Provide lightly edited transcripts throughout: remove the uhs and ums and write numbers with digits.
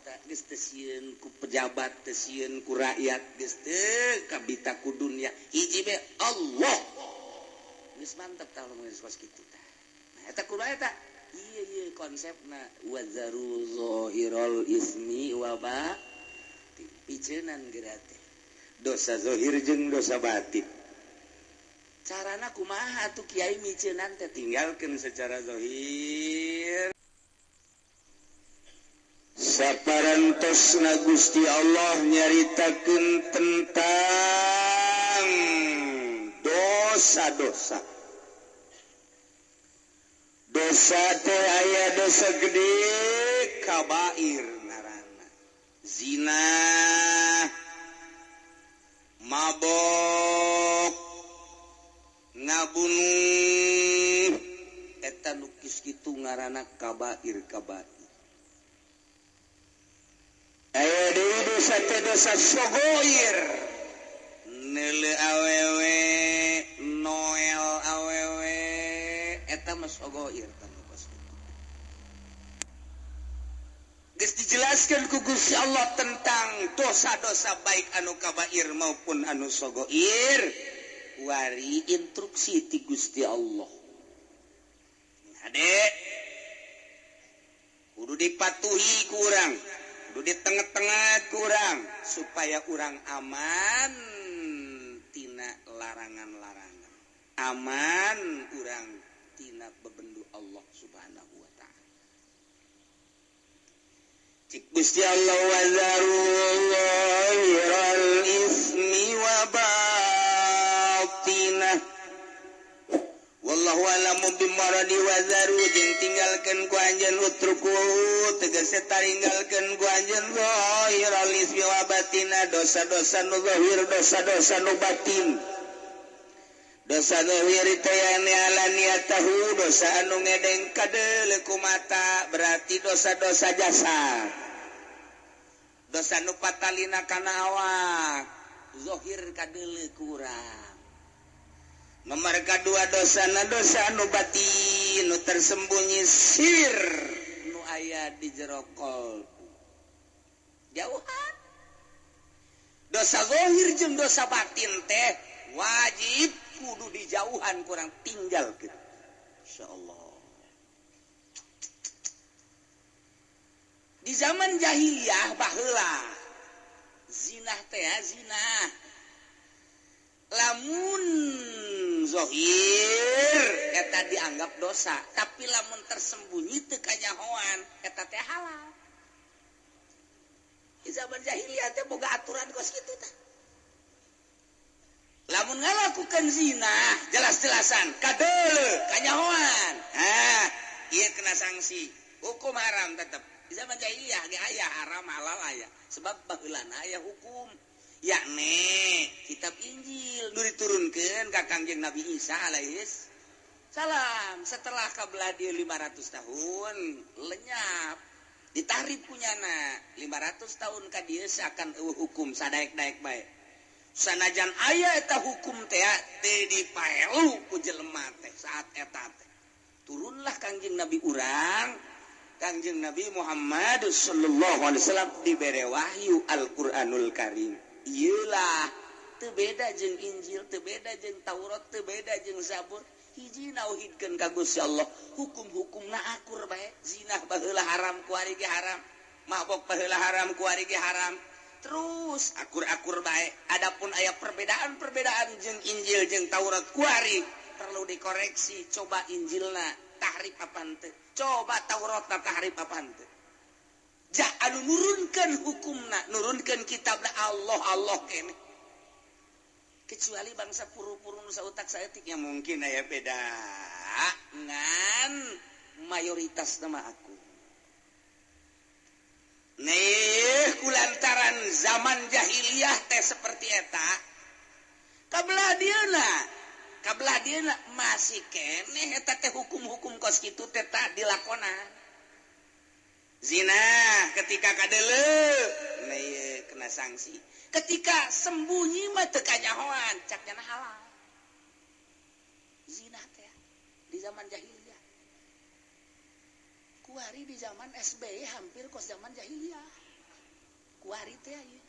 teh geus teu sieun ku pejabat, teu sieun ku rakyat, geus teu kabita ku dunya. Hiji be Allah. Geus mantep tah lamun geus kos kitu tah. Nah eta kumaha eta? Ieu ieu konsepna wazaru zahirul ismi wa batin. Piceunan geura teh. Dosa zahir jeung dosa batin. Carana kumaha atuh kiai miceunan teh tinggalkeun secara zahir. Saparantosna Gusti Allah nyaritakeun tentang dosa-dosa. Dosa teh aya dosa gede kabair ngaranna. Zina, mabok, ngabunuh, eta nu kis kitu ngaranna kabair kabair. Aya deui dosa teh dosa sogoir. Neule awewe, noel awewe, eta mah sogoir tah nu kos kitu. Geus dijelaskeun ku Gusti Allah tentang dosa-dosa baik anu kabair maupun anu sogoir. Wari instruksi ti Gusti Allah. Hade kudu dipatuhi ku urang, kudu di tengah-tengah kurang supaya urang aman tina larangan-larangan, aman urang tina bebendu Allah Subhanahu wa ta'ala. Cik Gusti Allah wazaru zahiral ismi wa batinah wallahu alamu bimaradi wazaru jeung tinggalkeun ku anjeun utruku tegese taringgalkeun ku anjeun zahiral ismi wa batina dosa-dosa nu zahir dosa-dosa nu batin. Dosa zahir teh anu alaniyatahu dosa anu ngedeng kadeuleu ku mata berarti dosa-dosa jasa. Dosa nu patalina kana awak zahir kadeuleu ku urang. Nomor kedua dosa na dosa nu batin nu tersembunyi sir nu aya di jero kolbu. Jauhan. Dosa zahir jeung dosa batin teh wajib kudu dijauhan kurang tinggal gitu. Insyaallah. Di zaman jahiliyah baheula zinah teh zinah. Lamun zahir eta dianggap dosa, tapi lamun tersembunyi teu kanyahoan eta teh halal. Di zaman jahiliyah teh boga aturan kos kitu tah. Lamun ngalakukeun zina jelas-jelasan kadeuleu kanyahoan, ha ieu kena sanksi, hukum haram tetep. Di zaman jahiliyah ge aya haram halal aya, sebab baheulana aya hukum. Yakni kitab Injil nu diturunkeun ka Kangjeng Nabi Isa alaihis salam setelah kabelah dia 500 tahun lenyap ditahrif punyana 500 tahun ka dieu seakan eueuh hukum sadaek-daek bae sanajan aya eta hukum teh teu dipaelu ku jelema teh saat eta teh turunlah Kangjeng Nabi urang Kangjeng Nabi Muhammad sallallahu alaihi wasallam dibere wahyu Al-Qur'anul Karim. Iyalah, teu beda jeung Injil, teu beda jeung Taurat, teu beda jeung Zabur. Hiji nauhidkeun ka Gusti Allah, hukum-hukumna akur bae. Zinah baheula haram, kuari ge haram. Mabok baheula haram, kuari ge haram. Terus akur-akur bae. Adapun aya perbedaan-perbedaan jeung Injil jeung Taurat kuari perlu dikoreksi. Coba Injilna tahrif apaan teu? Coba Tauratna tahrif apaan teu? Jah anu nurunkeun hukumna, nurunkeun kitabna Allah Allah kene. Kecuali bangsa puru-puru nu sautak saeutik ya mungkin aya beda. Ngan mayoritas nama aku. Nih kulantaran zaman jahiliyah teh seperti eta. Kabelah dieuna masih keneh eta teh hukum-hukum kos kitu teh tak dilakonan. Zina ketika kadeuleu nah kena sanksi. Ketika sembunyi mah teu kanyahoan caknya halal. Zina teh di zaman jahiliyah. Kuari di zaman SBY hampir kos zaman jahiliyah. Kuari teh ieu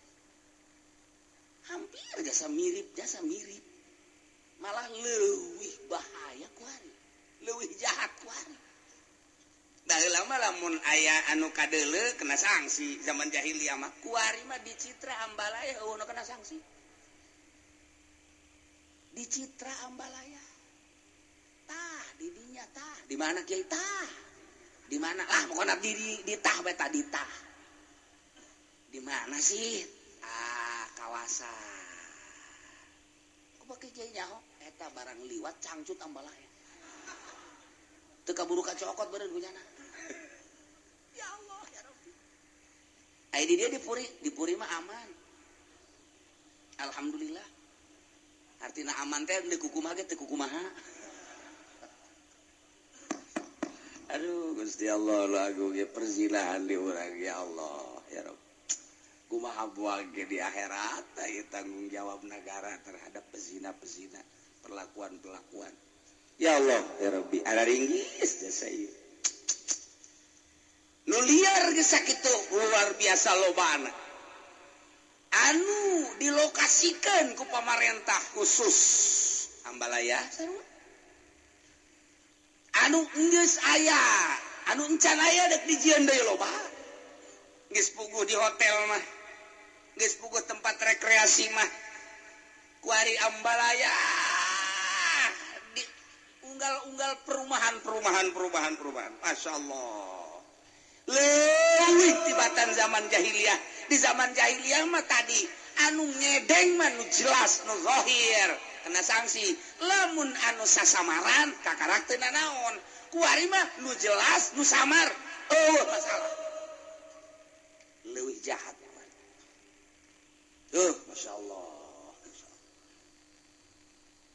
hampir jasa mirip malah leuwih bahaya kuari, leuwih jahat kuari. Baheula mah lamun aya anu kadeuleu kena sanksi zaman jahiliyah mah, kuari mah dicitra ambalaya eueuh nu kena sanksi. Dicitra ambalaya. Tah di dinya tah, di mana kiai tah? Di mana lah pokona di tah bae tah di tah. Di mana sih? Ah, kawasan. Kumaha kiai nyaho eta barang liwat cangcut ambalaya. Teu kaburu kacokot beureun kunyana. Ya Allah ya Rabbi. Ai di dia di Puri mah aman. Alhamdulillah. Artina aman teh deui kukumaha ge teu kukumaha. Aduh Gusti Allah lagu ge perzinahan di urang ya Allah ya Rabb. Kumaha buang ge di akhirat ieu tanggung jawab negara terhadap pezina-pezina, perlakuan-perlakuan. Ya Allah ya Rabbi, ada ringgis jasa ieu. Nu liar geus sakitu luar biasa lobana. Anu dilokasikeun ku pamarentah khusus Ambalaya sarua. Anu geus aya, anu encan aya dek dijieun deui loba. Geus puguh di hotel mah, geus puguh tempat rekreasi mah. Kuari Ambalaya di unggal-unggal perumahan. Masya Allah. Leuwih tibatan zaman jahiliyah. Di zaman jahiliyah mah tadi anu ngedeng mah nu jelas nu zahir kena sanksi. Lamun anu sasamaran kakarak teu nanaon. Kuari mah nu jelas nu samar eueuh masalah. Leuwih jahat. Masya Allah.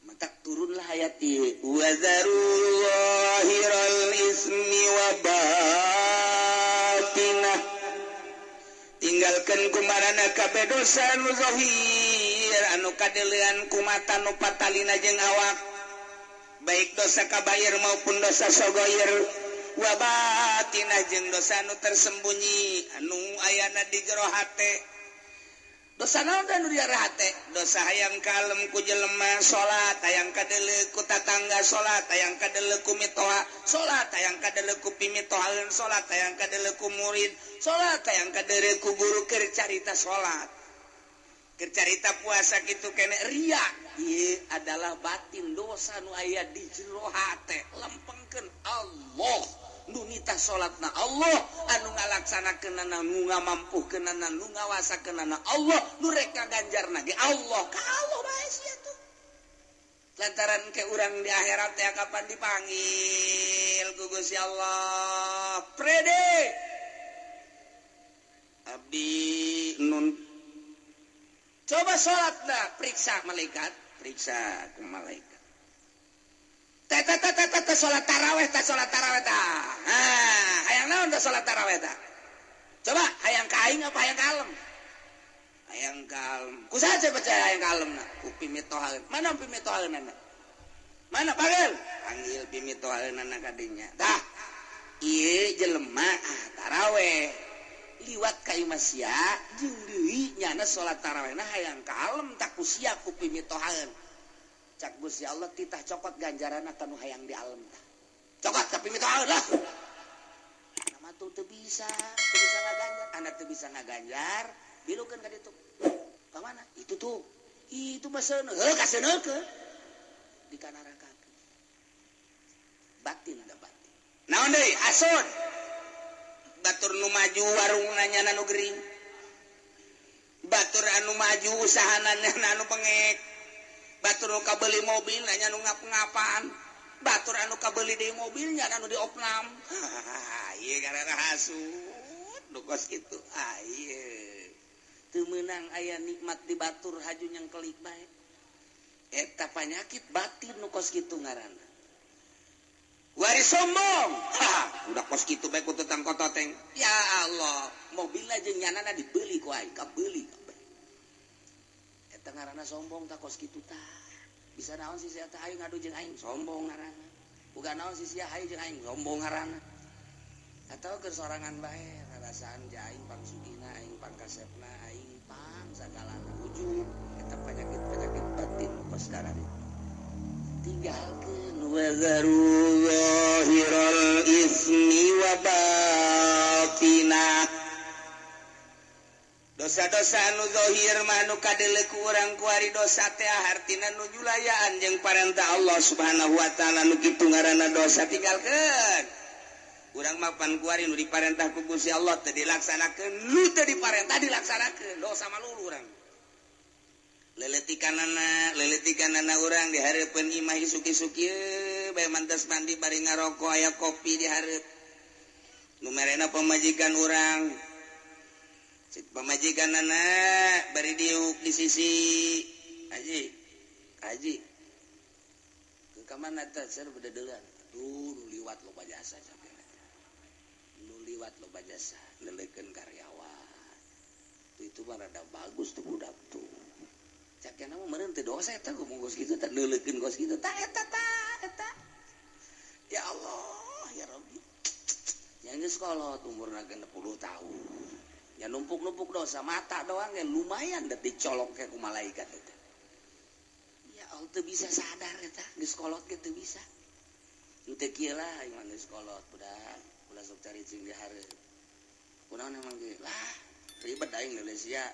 Matak turunlah ayat ieu wa zarul zahiral ismi wa batinah. Tinggalkan kumarana kabeh dosa nu zahir anu kadeulean ku mata nu patalina jeung awak, baik dosa kabair maupun dosa sogoir, wa batinah jeung dosa anu tersembunyi anu ayana di jero hate. Dosa naon da nu di jero hate? Dosa hayang kalem ku jelema salat, hayang kadeuleu ku tatangga salat, hayang kadeuleu ku mitoha salat, hayang kadeuleu ku pimitohaeun salat, hayang kadeuleu ku murid salat, hayang kadeuleu ku guru keur carita salat, keur carita puasa kitu kene ria. Ieu adalah batin dosa nu aya di jero hate. Lempengkeun Allah nu nitah salatna Allah, anu ngalaksanakeunana, nu ngamampuhkeunana, nu ngawasakeunana Allah, nu rek ngaganjarna ge Allah. Ka Allah bae sia tuh. Lantaran ke urang di akhirat teh kapan dipanggil ku Gusti Allah. Prede abdi nun coba salatna periksa malaikat, periksa ku malaikat. Teta salat taraweh ta salat taraweh ta. Ah, hayang naon ta salat taraweh ta? Coba hayang ka aing apa hayang kalem? Hayang kalem. Ku saha percaya hayang kalemna? Ku pimitohaeun. Mana pimitohaeunana? Mana panggil? Panggil pimitohaeunana ka dinya. Tah, ieu jelema ah taraweh. Liwat ka imah sia jeung deui nyana salat tarawehna hayang kalem tak ku sia ku pimitohaeun. Cak Gusti Allah titah cokot ganjaran kanu hayang di alam tah. Cokot tapi mitohaeun lah. Nama tuh teu bisa ngaganjar. Anak teu bisa ngaganjar, bilukeun ka ditu. Ka mana? Itu tuh. Itu mah seuneu. Heuh ka seuneukeun. Di kanarakakeun. Batin da batin. Naon deui? Hasud. Batur nu maju warungna nyana nu gering. Batur anu maju usahana nyana anu pengek. Batur nu kabeli mobil nanya nu ngap-ngapan, batur anu kabeli deui mobilnya anu diopnam. Ieu karena hasud nu kos kitu. Ah ieu teu meunang aya nikmat di batur haju nyangkelik bae. Eta panyakit batin nu kos kitu ngaranna. Wari sombong. Ha, udah kos kitu bae ku tetang kototeng. Ya Allah, mobilna jeung nyanana dibeli ku aing, kabeuli kabeh. Eta ngaranna sombong tak kos kitu tah. Bisa naon sih sia teh aing ngadu jeung aing sombong ngaranna. Boga naon sih sia hayu jeung aing sombong ngaranna. Atau keur sorangan bae rarasaan ja aing pangsugihna, aing pangkasepna, kos karari tinggalkeun wa zaru zahiral ismi wa batina. Dosa-dosa anu zahir mah nu kadeuleu ku urang kuari dosa teh hartina nu julayaan jeung parentah Allah Subhanahu wa taala nu kitu ngaranna dosa tinggalkeun. Urang mah pan kuari nu diparentah ku Gusti Allah teu dilaksanakeun, nu teu diparentah dilaksanakeun, dosa malulu urang. Leletikanana urang di hareupeun imah isuk-isuk ieu bae mantas mandi bari ngaroko aya kopi di hareup. Nu merena pamajikan urang. Cik pamajikan anak bari diuk di sisi haji haji ke kamana teh ser bededeulan aduh nu liwat loba jasa nu liwat loba jasa leleukeun karyawan tuh itu mah rada bagus tuh budak tuh cakena mah meureun teu dosa eta ngomong geus kitu teh leleukeun geus kitu tah eta tah eta ya Allah ya Rabbi yang geus kolot umurna 60 tahun ya numpuk-numpuk dosa mata doang yang lumayan dat dicolok ke ku malaikat eta. Ya Allah teu bisa sadar eta geus kolot ge teu bisa. Teu kieu lah ieu mah geus kolot budak ulah sok caricing di hareup. Kunaon emang ge lah ribet aing Malaysia.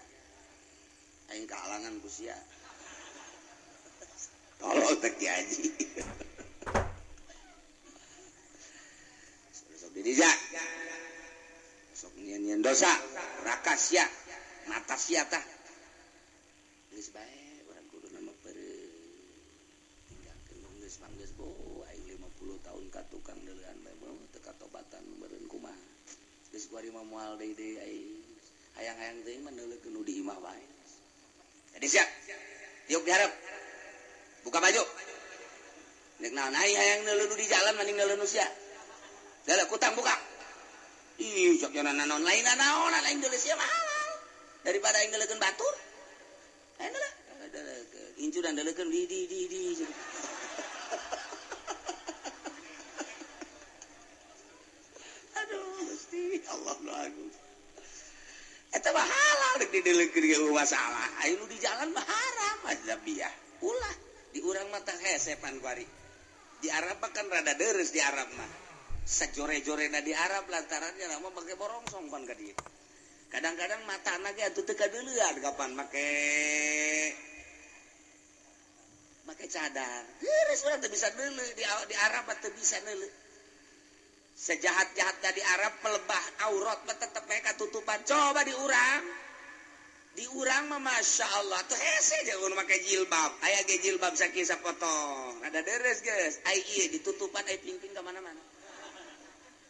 Aing kahalangan ku sia. Tolol teh Ki Haji. Sok di diza. Sok nyian-nyian dosa rakas sia mata sia tah geus bae urang kudu nama peureum tinggalkeun geus manggeus bo aing 50 tahun ka tukang deuleuan bae bo teu katobatan meureun kumaha geus kuari mah moal deui deui aing hayang-hayang teuing mah neuleukeun nu di imah bae. Jadi sia diuk dihareup buka baju nek naon aing hayang neuleuh nu di jalan mending neuleuh nu sia deuleuh kutang buka. Ih, cok jana naon lain naon lain deuleuh sia mah halal daripada aing deuleukeun batur. Aing deuleuh deuleukeun incu dan deuleukeun di. Aduh, Gusti Allah nu agung. Eta mah halal rek dideuleukeun ge masalah. Aing nu di jalan mah haram azabiyah. Ulah di urang mah tah hese pan kuari. Di Arab kan rada deres di Arab mah. Sejore-jorena di Arab lantarannya lama pakai borongsong pan ka dieu. Kadang-kadang matana ge atuh teu kadeuleuan kapan make cadar. Geus urang teu bisa deuleu di Arab mah teu bisa deuleu. Sejahat-jahatna di Arab pelebah aurat mah tetep bae katutupan. Coba di urang. Di urang mah Masya Allah tuh hese jeung make jilbab. Aya ge jilbab sakieu sapotong. Rada deres geus. Ai ieu ditutupan ai pingping ka mana-mana.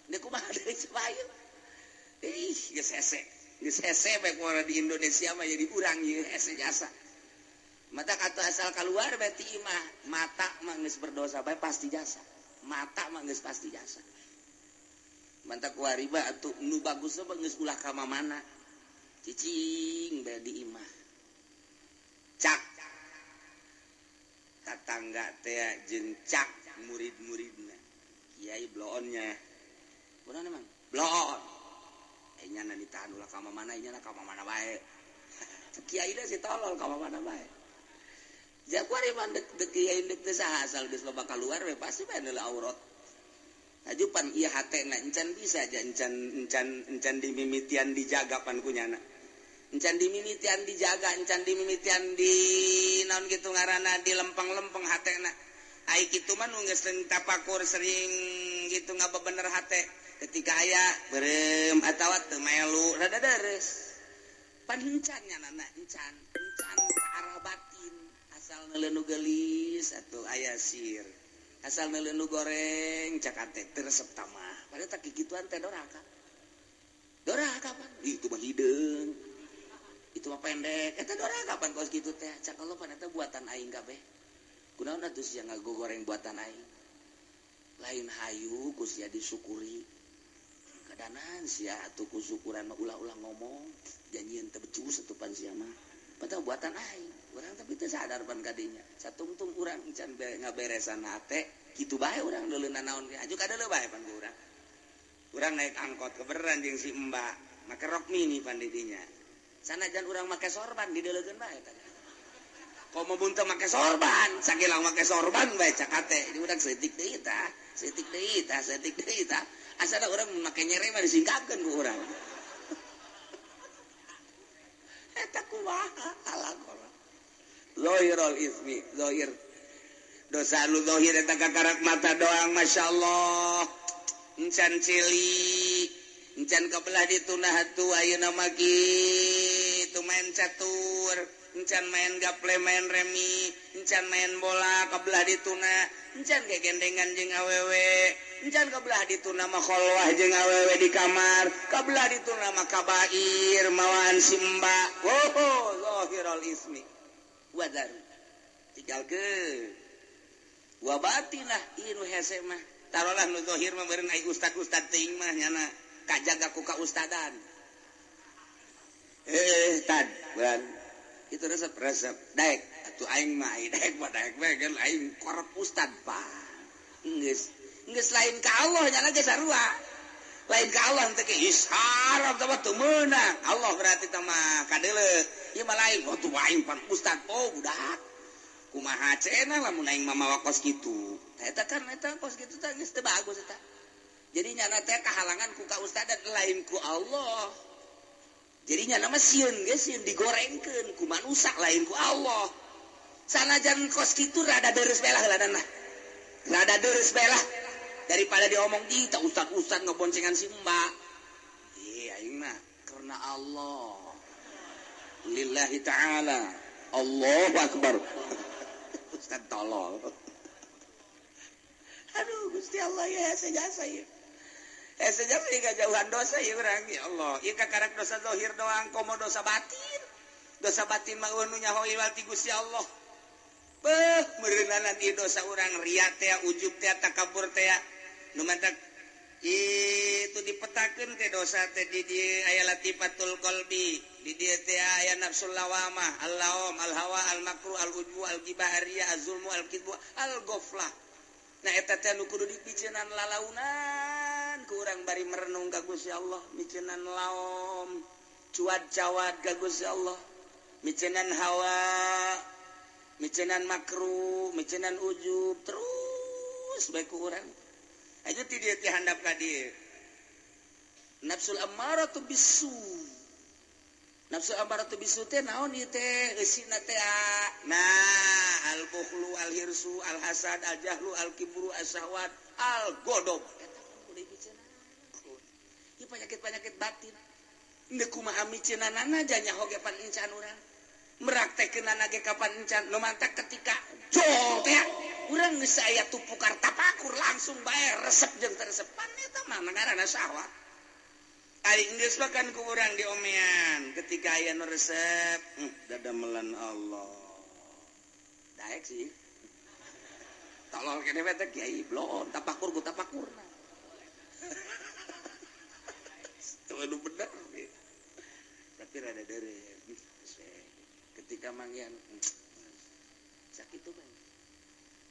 Ini kumaha deui coba ieu. Ih, geus hese. Geus hese bae kumaha di Indonesia mah jadi urang ieu hese jasa. Mata kata asal keluar berarti imah mata mah geus berdosa bae pasti jasa. Mata mah geus pasti jasa. Manta kuari mah atuh nu bagusna mah geus ulah ka mana. Cicing bae di imah. Cak. Tatangga teh jeung cak murid-muridna. Kiai bloonnya. Kunaon emang? Bloon. Nya na ditahan ulah ka mana nya na ka mana bae. Kiai da si tolol ka mana bae. Jakuari mah dek kiai dek teh saha asal geus loba kaluar we pasti bae neuleuh aurat. Hajupan ieu hatena encan bisa aja encan dimimitian dijaga pan kunyana. Encan dimimitian dijaga, encan dimimitian di naon kitu ngaranna di lempeng-lempeng hatena. Ai kitu mah nu geus tapakur sering gitu ngabebener hate. Ketika aya berem atawa teu melu rada deres. Pan encan nya nana encan ke arah batin asal neuleuh nu geulis atuh aya sir. Asal neuleuh nu goreng cak ate teu resep tamah. Padahal tak kikituan teh doraka. Doraka pan itu mah hideung. Itu mah pendek. Eta doraka pan kos kitu teh. Cak Allah pan eta buatan aing kabeh. Kunaon atuh sia ngagoreng buatan aing. Lain hayu ku sia disyukuri. Kadanan sia atuh ku syukuran mah ulah-ulah ngomong janjian teu becus atuh pan sia mah. Padahal buatan aing. Urang tapi teu sadar pan kadinya. Satungtung urang can ngaberesan hate, kitu bae urang deuleu nanaon ge. Aju kadeuleu bae pan ku urang. Urang naik angkot keberan jeung si Mbak, make rok mini pan di dinya. Sanajan urang make sorban dideuleukeun bae tah. Komo mun teu make sorban, sakilang make sorban bae cakate. Di urang seutik deui tah, seutik deui tah, seutik deui tah. Asana urang make nyere mah disingkapkeun ku urang. Eta kumaha alakona. Zahirul ismi, zahir. Dosa nu zahir eta kakarak mata doang, masyaallah. Encan cilik, encan kabelah ditunah atuh ayeuna mah kitu main catur. Encan main gaple, main remi, encan main bola kabelah dituna, encan gegendengan jeung awewe, encan kabelah dituna mah kholwah jeung awewe di kamar, kabelah dituna mah kabair mawaan simba. Oh, zahirul ismi. Wadar. Tinggalkeun. Wa batinah ieu nu hese mah. Tarolah nu zahir mah beureun ai ustad-ustad teuing mah nyana kajaga ku kaustadan. Tad, bukan. Itu resep daek atuh aing mah daek mah daek we kan aing korep ustad pak geus geus lain ka Allah nya ge sarua lain ka Allah teh geus haram teh mah teu meunang Allah berarti teh mah kadeuleu ieu mah lain oh tuh aing pan ustad oh budak kumaha cenah lamun aing mah mawa kos kitu eta kan eta kos kitu teh geus teu bagus eta jadi nyana teh kahalangan ku ka ustadan lain ku Allah. Jadinya nama sieun ge sieun digorengkeun ku manusia lain ku Allah. Sanajan kos kitu rada deres belah ladana. Rada deres belah daripada diomong di tah ustad-ustad ngeboncengan si mbak. Ih aing mah karena Allah. Lillahi ta'ala. Allahu akbar. Ustad tolol. Aduh Gusti Allah ya sejasa ya. Sejak jauhan dosa ya urang ya Allah. Ieu kakarak dosa zahir doang komo dosa batin. Dosa batin mah nu nyaho iwal ti Gusti Allah. Beuh meureunanan ieu dosa urang riya teh, ujub teh, takabur teh. Nu mantak itu dipetakeun teh dosa teh di dieu aya latifatul qalbi, di dieu teh aya nafsul lawamah, al-laum, al-hawa, al-makru, al-ujbu, al-ghibah, riya, az-zulmu, al-kidbu, al-ghaflah. Nah eta teh nu kudu dipiceunan lalaunan kurang bari merenung ka Gusti Allah, miceunan laom, cuad-cawad ka Gusti Allah, miceunan hawa, miceunan makruh, miceunan ujub, terus bae ku urang. Aja ti dieu ti handap ka dieu. Nafsul ammaratu bisu. Nafsu ammaratu bisu teh naon ieu teh eusina teh? Nah, al-bukhlu, al-hirsu, al-hasad, al-jahlu, al-kibru, as-syahwat, al-godob. Eta kudu dipiceunan. Ieu penyakit-penyakit batin. Ndeu kumaha miceunanana nyaho ge pan encan urang. Meraktekeunana ge kapan encan. Nu mantak ketika jol teh urang geus aya tupukar tapakur langsung bae resep jeung teresepan eta mah ngaranna syahwat. Ari geus mah kan ku urang diomean ketika aya nu resep, dadamelan Allah. Daek sih. Tolol kene we teh kiai blon tapakur ku tapakurna. Waduh bener. Tapi rada dere. Ketika manggihan sakit tuh bang.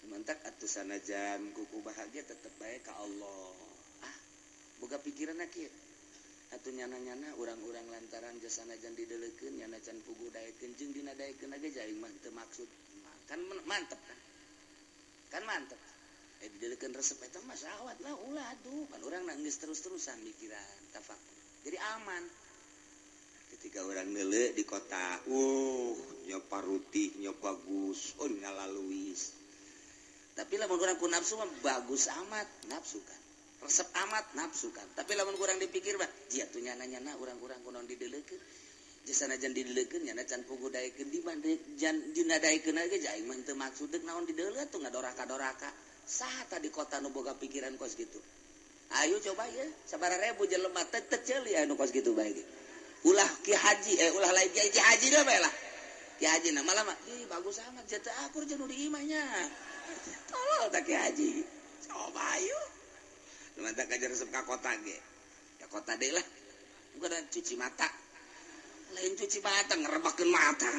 Mantak atuh sanajan kuku bahagia tetep bae ka Allah. Ah, boga pikiran kieu. Atuh nyana-nyana urang-urang lantaran jasanajan dideleukeun nyana can puguh daekeun jeung dina daekeun ge aing mah teu maksud. Kan mantep kan. Kan mantep. Dideleukeun resep eta mah syahwat lah ulah atuh. Pan urang geus terus-terusan mikiran tafakur. Jadi aman. Ketika orang nele di kota, nyoba rutih, nyoba bagus, oh ngalaluis. Tapi lamun kurang ku nafsu mah bagus amat, nafsu kan. Resep amat, nafsu kan. Tapi lamun kurang dipikir mah, jia tuh nyana-nyana urang-urang kunaon dideleukeun. Jasanajan dideleukeun nyana can puguh daekeun di mana jan dina daekeun ge aing mah teu maksud deuk naon dideleukeun tuh ngadoraka-doraka. Saha tah di kota nu boga pikiran kos kitu? Ayo coba ya, sabaraha ribu jelema teu teu ceuli anu kos kitu bae ge. Ulah ki haji, ulah lain ki haji dah bae lah. Ki haji na malah mah, ih bagus amat jatuh akur jeung nu di imahnya. Tolol tak ki haji. Coba ayo. Mantap kajar resep ka kota ge. Ka kota deui lah. Bukan cuci mata. Lain cuci mata ngerebakeun mata.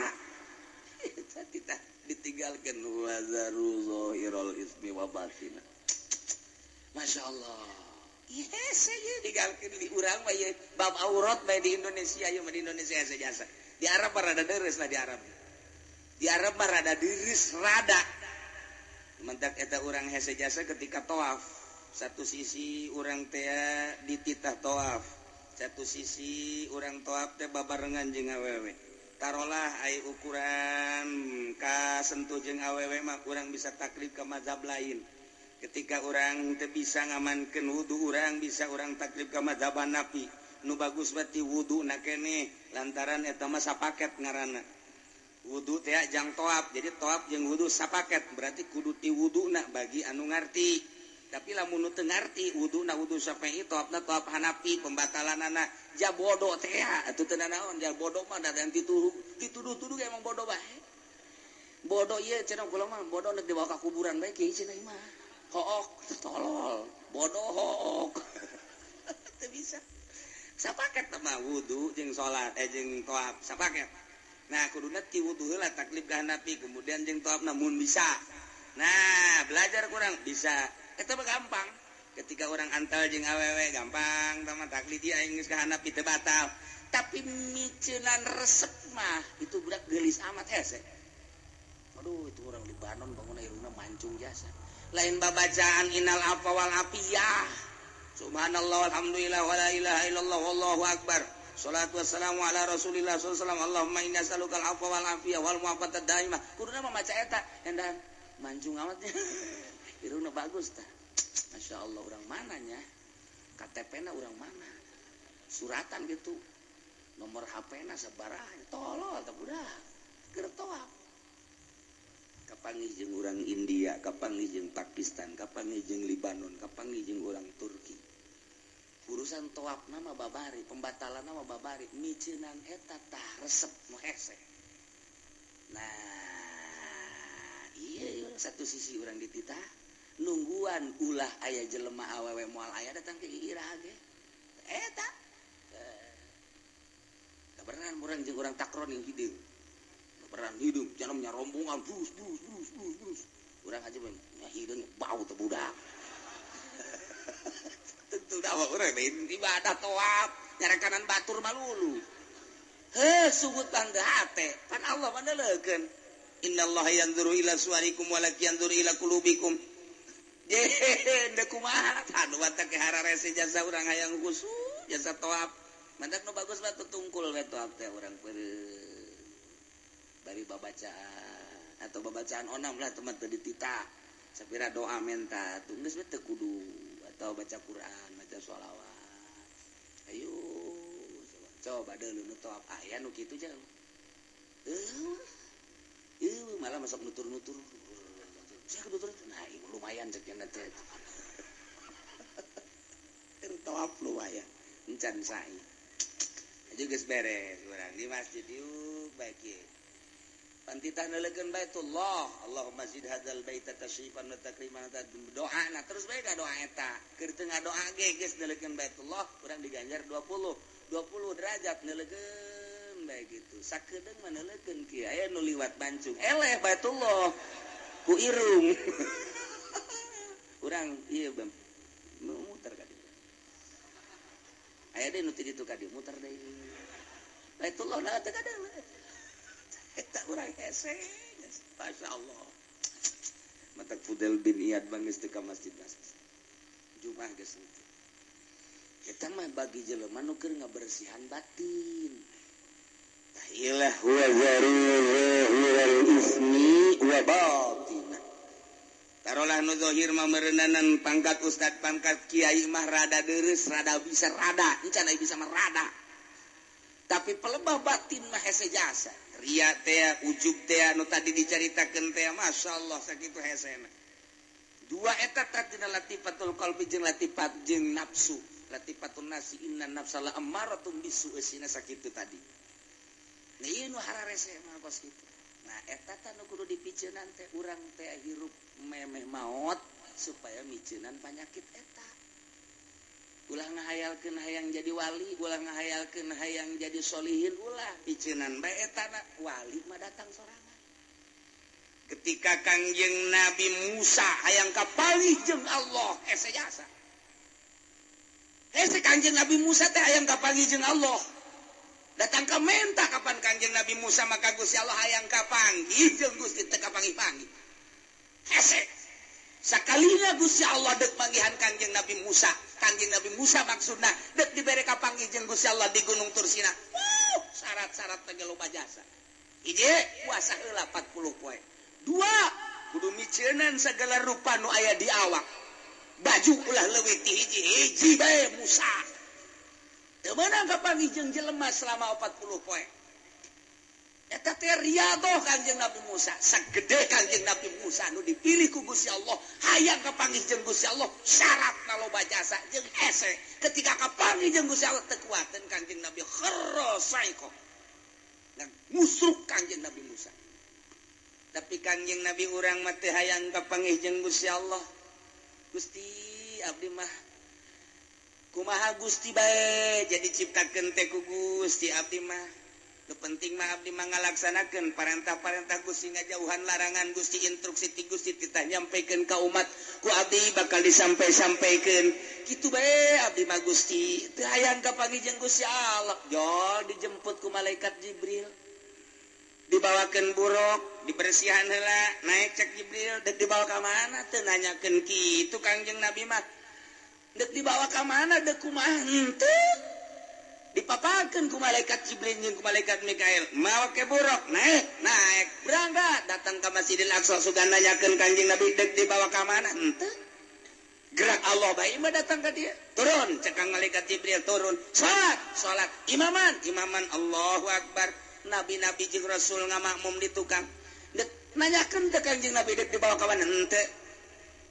Eta kita ditinggalkeun wazaru zahirul ismi wa batina. Masya Allah. Yes, saya digalkeun di urang mah ieu bab aurat bae di Indonesia ieu mah di Indonesia jasa. Di Arab rada deres lah di Arab. Di Arab mah rada diris rada. Mentak eta urang hese jasa ketika tawaf. Satu sisi urang teh dititah tawaf. Satu sisi urang tawaf teh babarengan jeung awewe. Tarolah ai ukuran kasentuh jeung awewe mah urang bisa taklid ke mazhab lain. Ketika urang teu bisa ngamankeun wudu urang bisa urang taklid ka mazhab Hanafi. Nu bagus berarti wudu na keneh lantaran eta mah sapaket ngaranna. Wudu teh jang tawaf, jadi tawaf jeung wudu sapaket berarti kudu ti wuduna bagi anu ngarti. Tapi lamun nu teu ngarti wuduna wudu Syafi'i tawafna tawaf Hanafi pembatalanana ja bodoh teh atuh teu nanaon ja bodoh mah da dituduh-tuduh emang bodoh bae. Bodoh ieu cenah kula mah bodoh nek dibawa ka kuburan bae kieu cenah mah. Hook tolol, bodoh hook. Teu bisa. Sapaket mah wudu jeung salat jeung tawaf sapaket. Nah kuduna ti wudu heula taklid ka Hanafi kemudian jeung tawafna mun bisa. Nah belajar kurang bisa. Eta mah gampang. Ketika orang antal jeung awewe gampang tah mah taklid ieu aing geus ka Hanafi teu batal. Tapi miceunan resep mah itu budak geulis amat hese. Aduh itu orang Libanon bangun irungna mancung jasa. Lain babacaan innal afwa wal afiyah. Subhanallah walhamdulillah wala ilaha illallah wallahu akbar. Salatu wassalamu ala Rasulillah sallallahu alaihi wasallam. Allahumma inna as'aluka al-afwa wal afiyah wal mu'afata daimah. Kuduna mah maca eta endan mancung amat. Irungna bagus tah. Masya Allah orang mananya? KTP-na orang mana? Suratan gitu. Nomor HP-na sabaraha? Tolol tah budak. Keur tawaf. Kapanggih jeung urang India, kapanggih jeung Pakistan, kapanggih jeung Libanon, kapanggih jeung urang Turki. Urusan tawaf nama babari, pembatalan nama babari, miceunan eta tah resep nu hese. Nah, iya satu sisi urang dititah nungguan ulah aya jelema awewe moal aya datang ke iraha ge. Eta. Kabeneran urang jeung urang takron yang hideung. Kabeneran hideung jangan nyarombongan bus bus bus bus bus. Urang aja mah hideung bau teh budak. Tentu dah urang lain ibadah tawaf nyarekanan batur malulu. Heuh sugut bangga hate pan Allah mah neuleukeun. Innallaha yanzuru ila suwarikum walakin yanzuru ila qulubikum. Deh kumaha aduh teh hararese jasa urang hayang khusus jasa tawaf. Mantak nu bagus mah tutungkul we tawaf teh urang peureum. Bari babacaan atau babacaan onam lah teman teu dititah. Sapira doa menta tuh geus we teu kudu atau baca Quran, baca sholawat. Ayo coba deuleu nu tawaf aya nu kitu jauh. Malah masuk nutur-nutur. Saya nutur, nah lumayan cek nya teh. Tawaf lumayan. Encan sa'i. Aja geus beres urang di masjid yuk baik ieu. Pantitah neuleukeun Baitullah, Allahumma zid hadzal baita tashrifan wa takriman wa doa na terus bae ka doa eta. Keur teu ngadoa ge geus neuleukeun Baitullah, urang diganjar 20 derajat neuleukeun bae gitu. Sakedeung mah neuleukeun kieu aya nu liwat bancung. Eleh Baitullah ku irung. Urang ieu bam muter ka dieu. Aya deui nu ti ditu ka dieu muter deui. Baitullah na teu kadang. Eta urang hese. Masyaallah. Matak Fudel bin Iyad bangis teu ka masjid-masjid. Jumat geus itu. Eta mah bagi jelema nu keur ngabersihan batin. Tah ilah huwa zahiral ismi wa batinah. Tarolah nu zahir mah meureunanan pangkat ustad pangkat kiai mah rada deureuss rada bisa rada encan aya bisa mah rada. Tapi pelebah batin mah hese jasa. Ria teh ujub teh nu tadi dicaritakeun teh masyaallah sakitu hesena. Dua eta tadina latifatul qalbi jeung latifat jeung nafsu. Latifatun nasi inna nafsala ammaratun bisu eusina sakitu tadi. Nah ieu nu hararese mah kos kitu. Nah eta tah nu kudu dipiceunan teh urang teh hirup memeh maot supaya miceunan panyakit eta. Ulah ngahayalkeun hayang jadi wali, ulah ngahayalkeun hayang jadi solihin, ulah piceunan bae eta na wali mah datang sorangan. Ketika Kangjeng Nabi Musa hayang kapanggih jeung Allah, hese jasa. Hese Kangjeng Nabi Musa teh hayang kapanggih jeung Allah. Datang ka menta kapan Kangjeng Nabi Musa maka Gusti Allah hayang kapanggih jeung Gusti teu kapanggih-panggih. Hese. Sakalina Gusti Allah deuk manggihan Kangjeng Nabi Musa. Kangjeng Nabi Musa maksudna deuk dibere kapanggih jeung Gusti Allah di Gunung Tursina. Syarat-syarat teh loba jasa. Hiji, puasa heula 40 poe. Dua, kudu miceunan segala rupa nu aya di awak. Baju ulah leuwih ti hiji, hiji bae Musa. Teu meunang kapanggih jeung jelema selama 40 poe. Eta teh riyadoh Kangjeng Nabi Musa. Sagede Kangjeng Nabi Musa nu dipilih ku Gusti Allah, hayang kapanggih jeung Gusti Allah, syaratna loba jasa jeung hese. Ketika kapanggih jeung Gusti Allah teu kuateun Kangjeng Nabi kharra saiko. Musruk Kangjeng Nabi Musa. Tapi Kangjeng Nabi urang mah teu hayang kapanggih jeung Gusti Allah. Gusti abdi mah kumaha Gusti bae jadi ciptakeun teh ku Gusti abdi mah. Nu penting mah abdi mah ngalaksanakeun parentah-parentah Gusti, ngajauhan larangan Gusti, instruksi ti Gusti titah nyampekeun ka umat ku abdi bakal disampai-sampaikeun. Kitu bae abdi mah Gusti teu hayang kapanggih jeung Gusti Allah. Jol dijemput ku malaikat Jibril. Dibawakeun buruk, dibersihan heula, naik cek Jibril, dek dibawa ka mana teu nanyakeun kitu Kangjeng Nabi mah. Dek dibawa ka mana dek kumaha henteu. Dipapakeun ku malaikat Jibril jeung ku malaikat Mikail, mawa ke buruk, naik, naik, berangkat, datang ka Masjidil Aqsa sugan nanyakeun Kangjeng Nabi dek dibawa ka mana henteu. Gerak Allah bae mah datang ka dia. Turun cek kang malaikat Jibril turun, salat, salat, imaman, imaman, Allahu Akbar. Nabi-nabi jeung rasul ngamakmum di tukang. Dek nanyakeun teh Kangjeng Nabi dek dibawa ka mana henteu.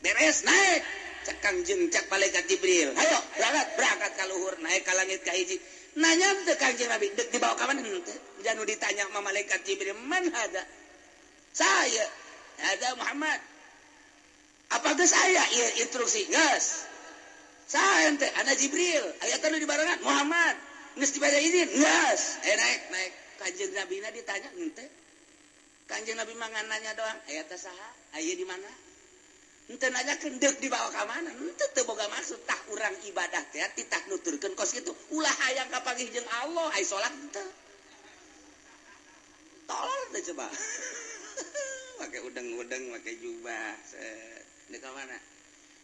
Beres naik cek Kangjeng cek malaikat Jibril. Hayo berangkat, berangkat ka luhur, naik ka langit ka hiji. Nanya teh Kangjeng Nabi dek dibawa ka mana henteu. Janu ditanya sama malaikat Jibril, "Man hada?" Saya, ada Muhammad. Apa geus aya ieu instruksi? Geus. Saya teh ana Jibril, aya teh nu dibarengan Muhammad. Geus dibere izin? Geus. Naik, naik. Kanjeng Nabi na ditanya henteu. Kanjeng Nabi mah ngan nanya doang, aya teh saha? Aya di mana? Henteu nanyakeun deuk dibawa ka mana? Henteu teu boga maksud tah urang ibadah teh titah nuturkeun kos kitu. Ulah hayang kapanggih jeung Allah, ai salat henteu. Tolol teh coba. Make udeng-udeng, make jubah. Deuk ka mana?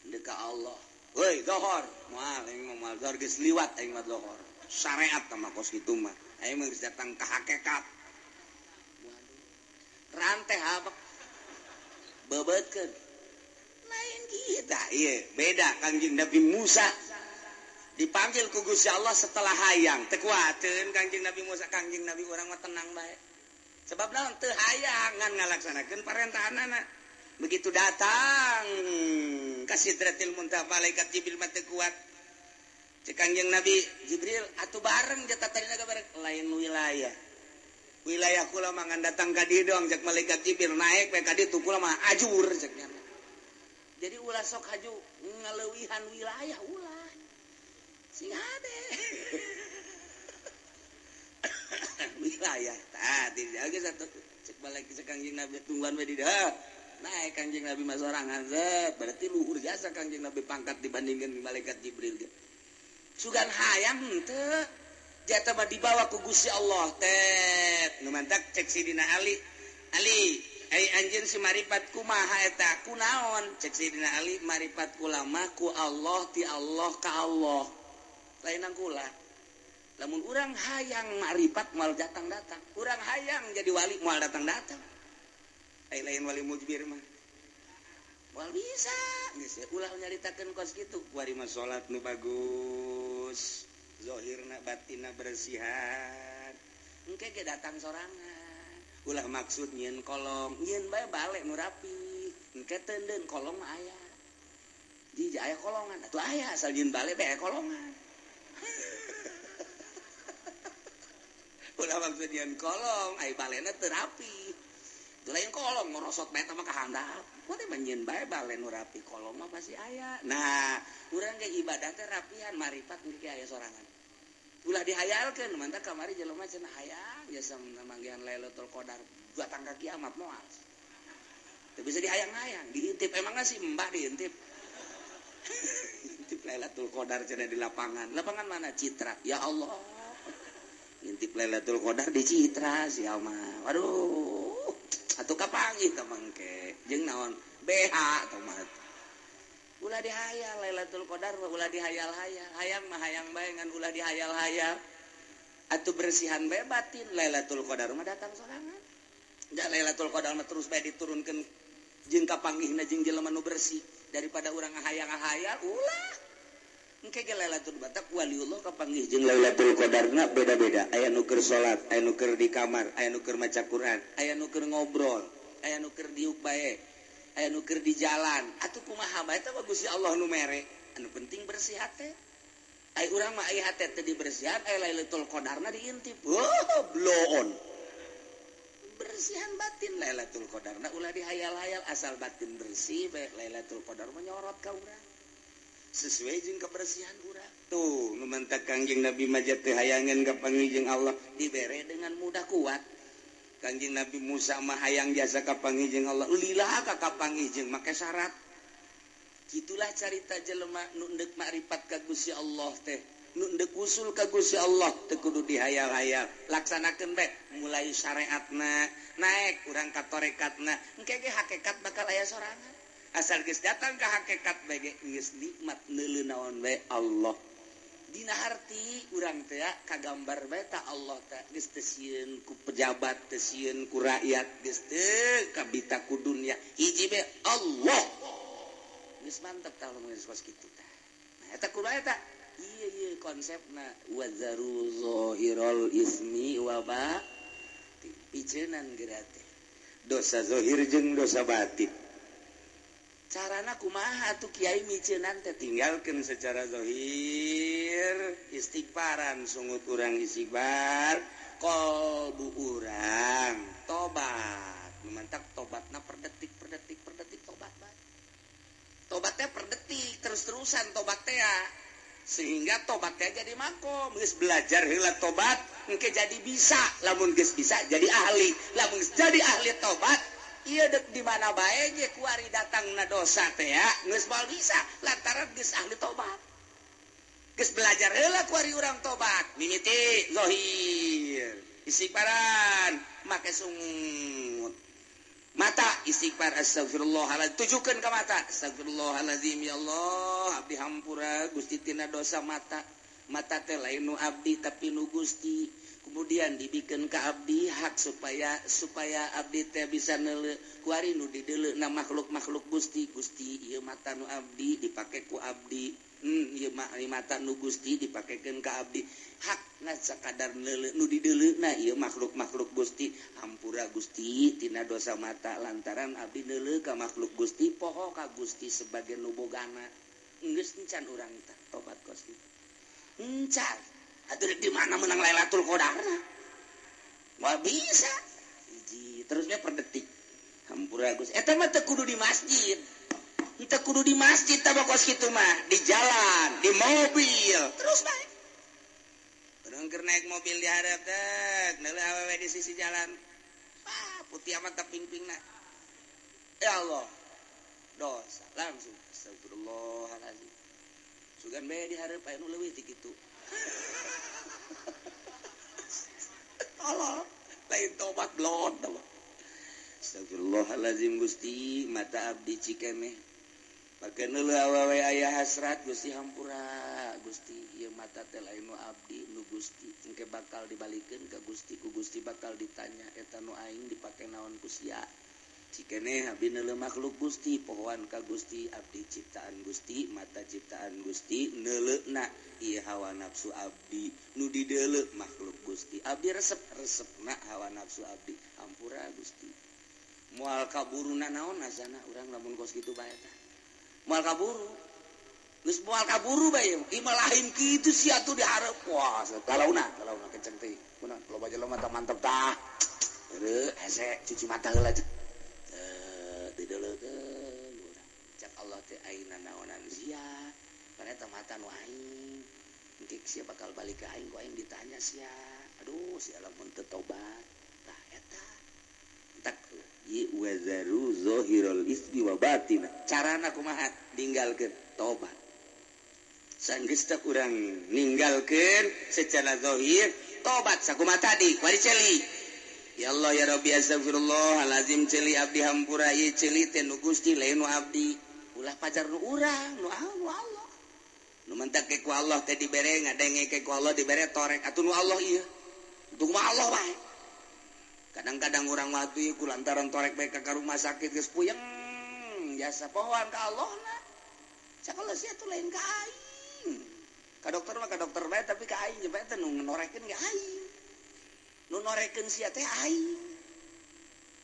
Deuk ka Allah. Woi, zohor. Moal aing mah moal zohor geus liwat aing mah zohor. Syariat mah kos kitu mah. Aing mah geus datang ka hakikat. Waduh. Rantai habek. Bebeutkeun. Lain kita, ieu beda Kangjeng Nabi Musa. Dipanggil ku Gusti Allah setelah hayang. Teu kuateun Kangjeng Nabi Musa, Kangjeng Nabi urang mah tenang bae. Sebab naon teu hayang ngan ngalaksanakeun parentahanana. Begitu datang ka Sidratil Muntaha malaikat Jibril mah teu kuat. Cek Kangjeng Nabi Jibril atuh bareng jatah tadina bareng lain wilayah. Wilayah kula mah ngan datang ka dieu doang cek malaikat Jibril naik we ka ditu kula mah ajur cek nya. Jadi ulah sok haju ngaleuwihan wilayah ulah. Sing hade. Wilayah tah dijaga satu cek balik cek Kangjeng Nabi tungguan we di dieu. Naik Kangjeng Nabi mah sorangan zet berarti luhur jasa Kangjeng Nabi pangkat dibandingkan malaikat Jibril ge. Sugan hayang henteu jatah mah dibawa ku Gusti Allah tet nu mantak cek Sidina Ali. Ali ai anjeun si maripat kumaha eta kunaon cek Sidina Ali maripat kula mah ku Allah ti Allah ka Allah lainan kula. Lamun urang hayang maripat moal datang-datang, urang hayang jadi wali moal datang-datang. Ai lain wali mujbir mah moal bisa geus ulah nyaritakeun kos kitu. Kuari mah salat nu bagus, zahirna batinna bersihan, engke ge datang sorangan. Ulah maksud nyieun kolong, nyieun bae balik nu rapi, engke teundeun kolong mah aya. Jiji aya kolongan, atuh aya asal nyieun balik bae kolongan. Ulah maksud nyieun kolong, ai balena teu rapi. Itu lain kolong ngorosot bae mah ka handap. Kuari mah nyieun bae bale nu rapi, kolong mah pasti aya. Nah, urang ge ibadah teh rapihan, maripat engke aya sorangan. Ulah dihayalkeun, mantap kamari jelema cenah hayang jasa manggihan Lailatul Qadar batang ka kiamat moal. Teu bisa dihayang-hayang, diintip emangna si Mbak diintip. Intip Lailatul Qadar cenah di lapangan. Lapangan mana? Citra. Ya Allah. Ngintip Lailatul Qadar di Citra sia mah. Waduh, atuh kapanggih tah mangke. Jeung naon? BH tah mah. Ulah dihayal Lailatul Qadar mah ulah dihayal-hayal. Hayang mah hayang bae ngan ulah dihayal-hayal. Atuh bersihan bae batin Lailatul Qadar mah datang sorangan. Da Lailatul Qadar mah terus bae diturunkeun jeung kapanggihna jeung jelema nu bersih daripada urang ngahayang-hayal ulah. Engke ge Lailatul Batak waliullah kapanggih jeung Lailatul Qadarna beda-beda. Aya nu keur salat, aya nu keur di kamar, aya nu keur maca Quran, aya nu keur ngobrol, aya nu keur diuk bae, aya nu keur di jalan. Atuh kumaha bae teh Gusti Allah nu mere. Anu penting bersih hate. Ai urang mah aya hate teh dibersihan, aya Lailatul Qadarna diintip. Oh, bloon. Bersihan batin Lailatul Qadarna ulah dihayal-hayal asal batin bersih bae Lailatul Qadar mah nyorot ka urang. Sesuai jeung kebersihan urang. Tuh, nu mantak Kangjeng Nabi mah teu hayangeun kapanggih jeung Allah dibere dengan mudah kuat. Kangjeng Nabi Musa mah hayang jasa kapanggih jeung Allah, lila ka kapanggih jeung make syarat. Kitulah carita jelema nu endek makrifat ka Gusti Allah teh, nu endek usul ka Gusti Allah teu kudu dihayal-hayal. Laksanakeun bae mulai syariatna, naek urang ka tarekatna, engke ge hakikat bakal aya sorangan. Asal geus datang ka hakikat bae ge geus nikmat neuleu naon bae Allah. Dina harti urang teh kagambar bae ta Allah teh geus teu sieun ku pejabat, teu sieun ku rakyat, geus teu kabita ku dunya. Hiji bae Allah. Geus mantep tah lamun geus kos kitu tah. Nah eta kumaha eta? Ieu ieu konsepna wazaru zahirul ismi wa batin. Piceunan geura teh. Dosa zahir jeung dosa batin. Carana kumaha atuh kiai miceunan teh tinggalkeun secara zahir istighfaran sungut urang istighfar qalbu urang tobat mantak tobatna per detik per detik per detik tobat bae tobatnya per detik terus-terusan tobat teh sehingga tobat teh jadi makom geus belajar heula tobat engke jadi bisa lamun geus bisa jadi ahli lamun geus jadi ahli tobat iya dek di mana bae ge kuari datangna dosa teh ya geus moal bisa lantaran geus ahli tobat geus belajar heula kuari urang tobat mimiti zahir istighfaran make sungut mata istighfar astagfirullahaladzim tujukeun ka mata astagfirullahaladzim ya Allah abdi hampura Gusti tina dosa mata mata teh lain nu abdi tapi nu Gusti. Kemudian dibikin ke abdi hak supaya abdi teh bisa neuleu kuari nu dideuleu na makhluk-makhluk Gusti. Gusti ieu mata nu abdi dipake ku abdi, ieu mata nu Gusti dipakekeun ka abdi hak na sakadar neuleu nu dideuleu na ieu makhluk-makhluk Gusti. Hampura Gusti tina dosa mata lantaran abdi neuleu ka makhluk Gusti poho ka Gusti sebagai nu bogana. Geus encan urang teh tobat kos kitu encan. Atuh di mana menang Lailatul Qadar? Moal bisa. Hiji terusnya per detik. Hampura Gusti. Eta mah teu kudu di masjid. Teu kudu di masjid tah kos kitu mah, di jalan, di mobil. Terus bae. Urang keur naik mobil di hareup teh, neuleuh awewe di sisi jalan. Ah, putih amat tah pingpingna. Ya Allah. Dosa langsung astagfirullahalazim. Sugan bae di hareup aya nu leuwih ti kitu. Allah lain tobat blon tobat. Astagfirullahalazim Gusti mata abdi cikemeh pake neuleuh awewe aya hasrat Gusti hampura Gusti ieu mata teh lain nu abdi nu Gusti engke bakal dibalikeun ka Gusti ku Gusti bakal ditanya eta nu aing dipake naon ku sia cikene abdi neuleuh makhluk Gusti pohoan ka Gusti abdi ciptaan Gusti mata ciptaan Gusti neuleuhna ieu hawa nafsu abdi nu dideuleu makhluk Gusti abdi resep resepna hawa nafsu abdi hampura Gusti moal kaburuna naon asana urang lamun kos kitu bae tah moal kaburu geus moal kaburu bae ieu mah lain kitu sia atuh dihareup wah kalauna kalauna kenceng teh kunaon loba jelema tah mantep tah heureut hese cuci mata heula dideuleukeun urang cak Allah teh ayeuna naonan sia kana eta mata nu aing engke sia bakal balik ka aing ku aing ditanya sia aduh sia lamun teu tobat tah eta tak wazaru zahirul ismi wa batina carana kumaha ninggalkeun tobat sanggeus teh urang ninggalkeun secara zahir Tobat sakumaha tadi wari ceuli. Ya Allah ya Rabbi astagfirullahalazim ceuli abdi hampura ieu ceuli teh nu Gusti lain nu abdi. Ulah pajar nu urang nu Allah. Nu mentak ke ku Allah teh dibere ngadenge ke ku Allah dibere torek atuh nu Allah ieu. Untung mah Allah wae. Kadang-kadang urang mah atuh ku lantaran torek bae ka rumah sakit geus puyeng jasa pohoan ka Allah na. Sakola sia tuh lain ka aing. Ka dokter mah ka dokter bae tapi ka aing bae teh nu norekeun ge aing. Nu norekeun sia teh aing.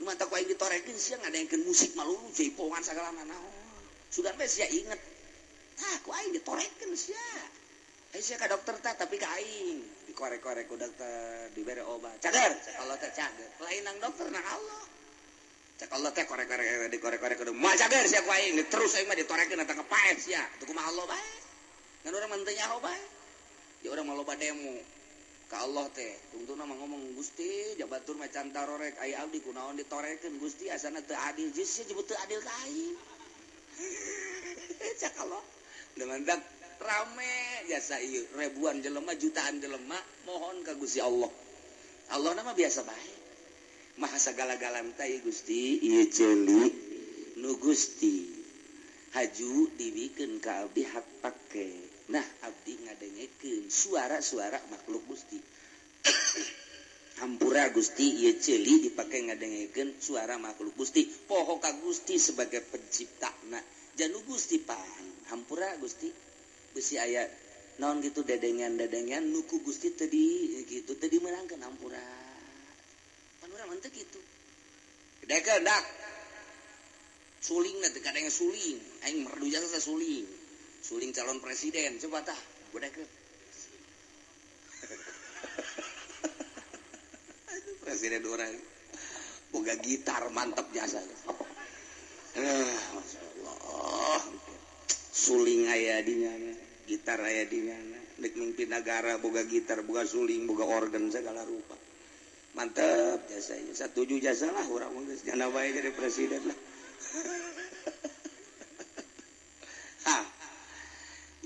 Nu mantap ku aing ditorekeun sia ngadengkeun musik malulu jaipongan sagala naon. Sudah bae sia inget. Tah ku aing ditorekeun sia. Ai sia ka dokter tah tapi ka aing dikorek-korek ku dokter dibere obat. Cager, cek Allah teh cager. Lain nang dokter nang Allah. Cek Allah teh korek-korek dikorek-korek kudu moal cager sia ku aing terus aing mah ditorekeun eta kepaet sia. Atuh kumaha Allah bae. Ngan urang mah teu nyaho bae. Ya urang mah loba demo ka Allah teh. Tungtuna mah ngomong Gusti jabatur mah can tarorek ai abdi kunaon ditorekeun Gusti asana teu adil. Geus sia jebut teu adil ka aing. Cek Allah. Dengan dak rame jasa ieu ribuan jelema jutaan jelema mohon ka Gusti Allah. Allah nama biasa bae. Maha sagala-galana teh Gusti ieu ceuli nu Gusti haju dibikeun ka abdi hak pake. Nah abdi ngadengekeun suara-suara makhluk Gusti. Hampura Gusti ieu ceuli dipake ngadengekeun suara makhluk Gusti. Poho ka Gusti sebagai penciptana. Janu Gusti pan hampura Gusti besi aya naon gitu dedengan-dedengan nuku Gusti tadi gitu tadi meunangkeun hampura. Pan urang mah teu kitu. Dekeun dak. Suling na teh kadang suling, aing merdu jasa suling. Suling calon presiden coba tah godekeun. Presiden urang boga gitar mantap jasa. Masya Allah. Suling aya di nyana, gitar aya di nyana, dek mimpin negara boga gitar, boga suling, boga organ segala rupa. Mantep jasa ieu. Satuju jasa lah urang mah geus nyana bae jadi presiden lah. Ha.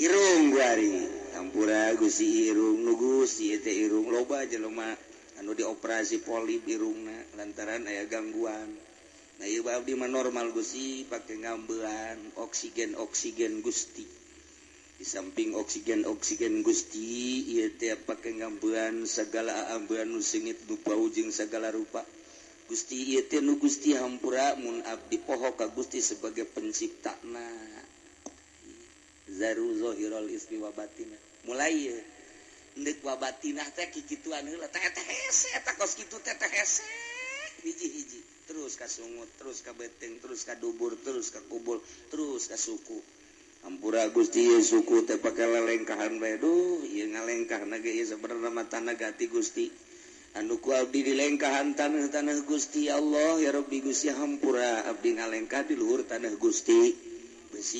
Irung guari, hampura Gusti irung nu Gusti teh irung loba jelema anu dioperasi polip irungna lantaran aya gangguan. Nah ieu abdi mah normal Gusti pake ngambean oksigen oksigen Gusti. Di samping oksigen oksigen Gusti ieu teh pake ngambean segala ambean nu seungit nu bau jeung segala rupa. Gusti ieu teh nu Gusti hampura mun abdi poho ka Gusti sebagai penciptana. Zaru zahirul ismi wa batinah. Mulai ieu endek wa batinah teh kikituan heula teh teh hese eta kos kitu teh teh hese hiji-hiji. Terus ka sungut, terus ka beteng, terus ka dubur, terus ka kubur, terus ka suku. Hampura Gusti ieu suku teh pake lelengkahan bae duh, ieu ngalengkahna ge ieu sabenerna mah tanah gati Gusti. Anu ku abdi dilengkahan tanah-tanah Gusti Allah ya Rabbi Gusti hampura abdi ngalengkah di luhur tanah Gusti. Besi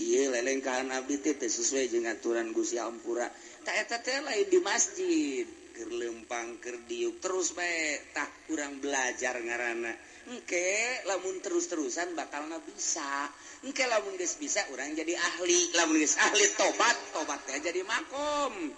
ieu lelengkahan abdi teh teu sesuai jeung aturan Gusti hampura. Tah eta teh lain di masjid. Keur lempang keur diuk terus bae tah urang belajar ngaranna. Engke lamun terus-terusan bakalna bisa. Engke lamun geus bisa urang jadi ahli. Lamun geus ahli tobat, tobat teh jadi makom.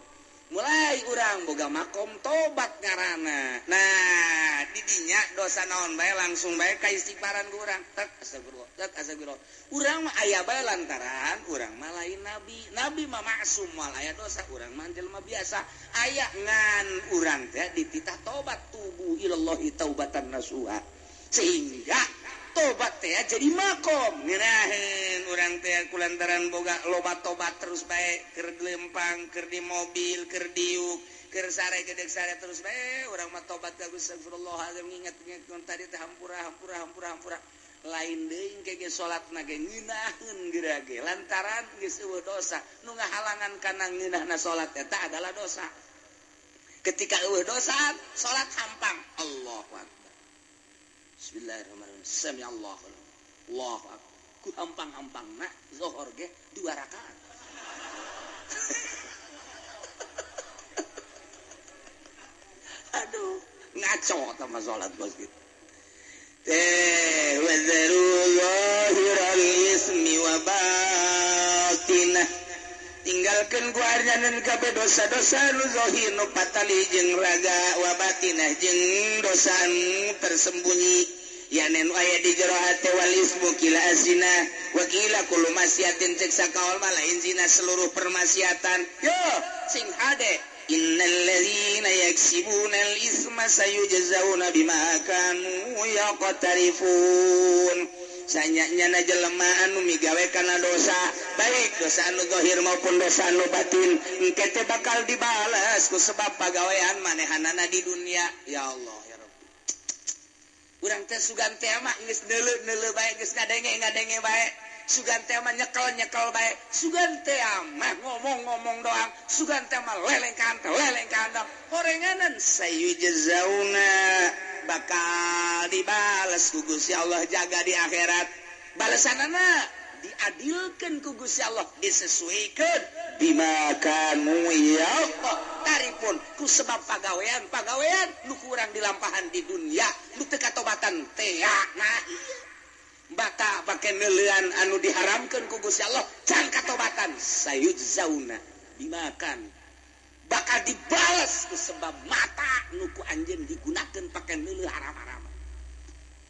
Mulai urang boga makom tobat ngaranna. Nah, di dinya dosa naon bae langsung bae ka istighfaran ku urang. Tek astagfirullah, tek astagfirullah. Urang mah aya bae lantaran urang mah lain nabi. Nabi mah maksum moal aya dosa, urang mah jelema biasa. Aya ngan urang teh dititah tobat tubuh ilallahi taubatan nasuha. Sehingga tobat teh jadi makom. Ngeunaheun urang teh kulantaran boga loba tobat terus bae keur lempang, keur di mobil, keur diuk, keur sare gedeg sare terus bae urang mah tobat ka Gusti astagfirullahalazim nginget-nginget tadi teh hampura hampura hampura hampura. Lain deui engke ge salatna ge ngeunaheun geura ge lantaran geus eueuh dosa. Nu ngahalangan kana ngeunahna salat eta adalah dosa. Ketika eueuh dosa, salat hampang. Allahu akbar. Bismillahirrahmanirrahim. Sami Allahu Allahu akbar. Ku hampang-hampangna zuhur ge 2 rakaat. Aduh, ngaco sama salat bos gitu. Teh wazaru zahiral ismi wa batinah. Tinggal Ditinggalkeun ku anjeun kabeh dosa-dosa nu zahir nu patali jeung raga wa batinah jeung dosa nu tersembunyi yanen aya di jero hate wal ismu kila azina wa kila kullu maksiatin cek sakaol mah lain zina seluruh permaksiatan yo sing hade innal ladzina yaksibuna al isma sayujzauna bima kanu yaqtarifun sanyanya jelema anu migawe kana dosa baik dosa anu zahir maupun dosa anu batin engke teh bakal dibalas ku sebab pagawean manehanana di dunia. Ya Allah ya Rabbi, urang teh sugan teh mah geus neuleuh-neuleuh bae, geus ngadenge-ngadenge bae, sugan teh mah nyekel-nyekel bae, sugan teh mah ngomong-ngomong doang, sugan teh mah lelengkan horenganan sayujzauna bakal dibales ku Gusti Allah jaga di akhirat. Balesanana diadilkeun ku Gusti Allah, disesuaikan bima kanu yaqtarifun ku sebab pagawean-pagawean nu kurang dilampahan di dunia nu teu katobatan teh. Nah bata pake neuleuan anu diharamkeun ku Gusti Allah can katobatan sayujzauna dimakan bakal dibales ku sebab mata nu ku anjeun digunakeun pake neuleuh haram-haram.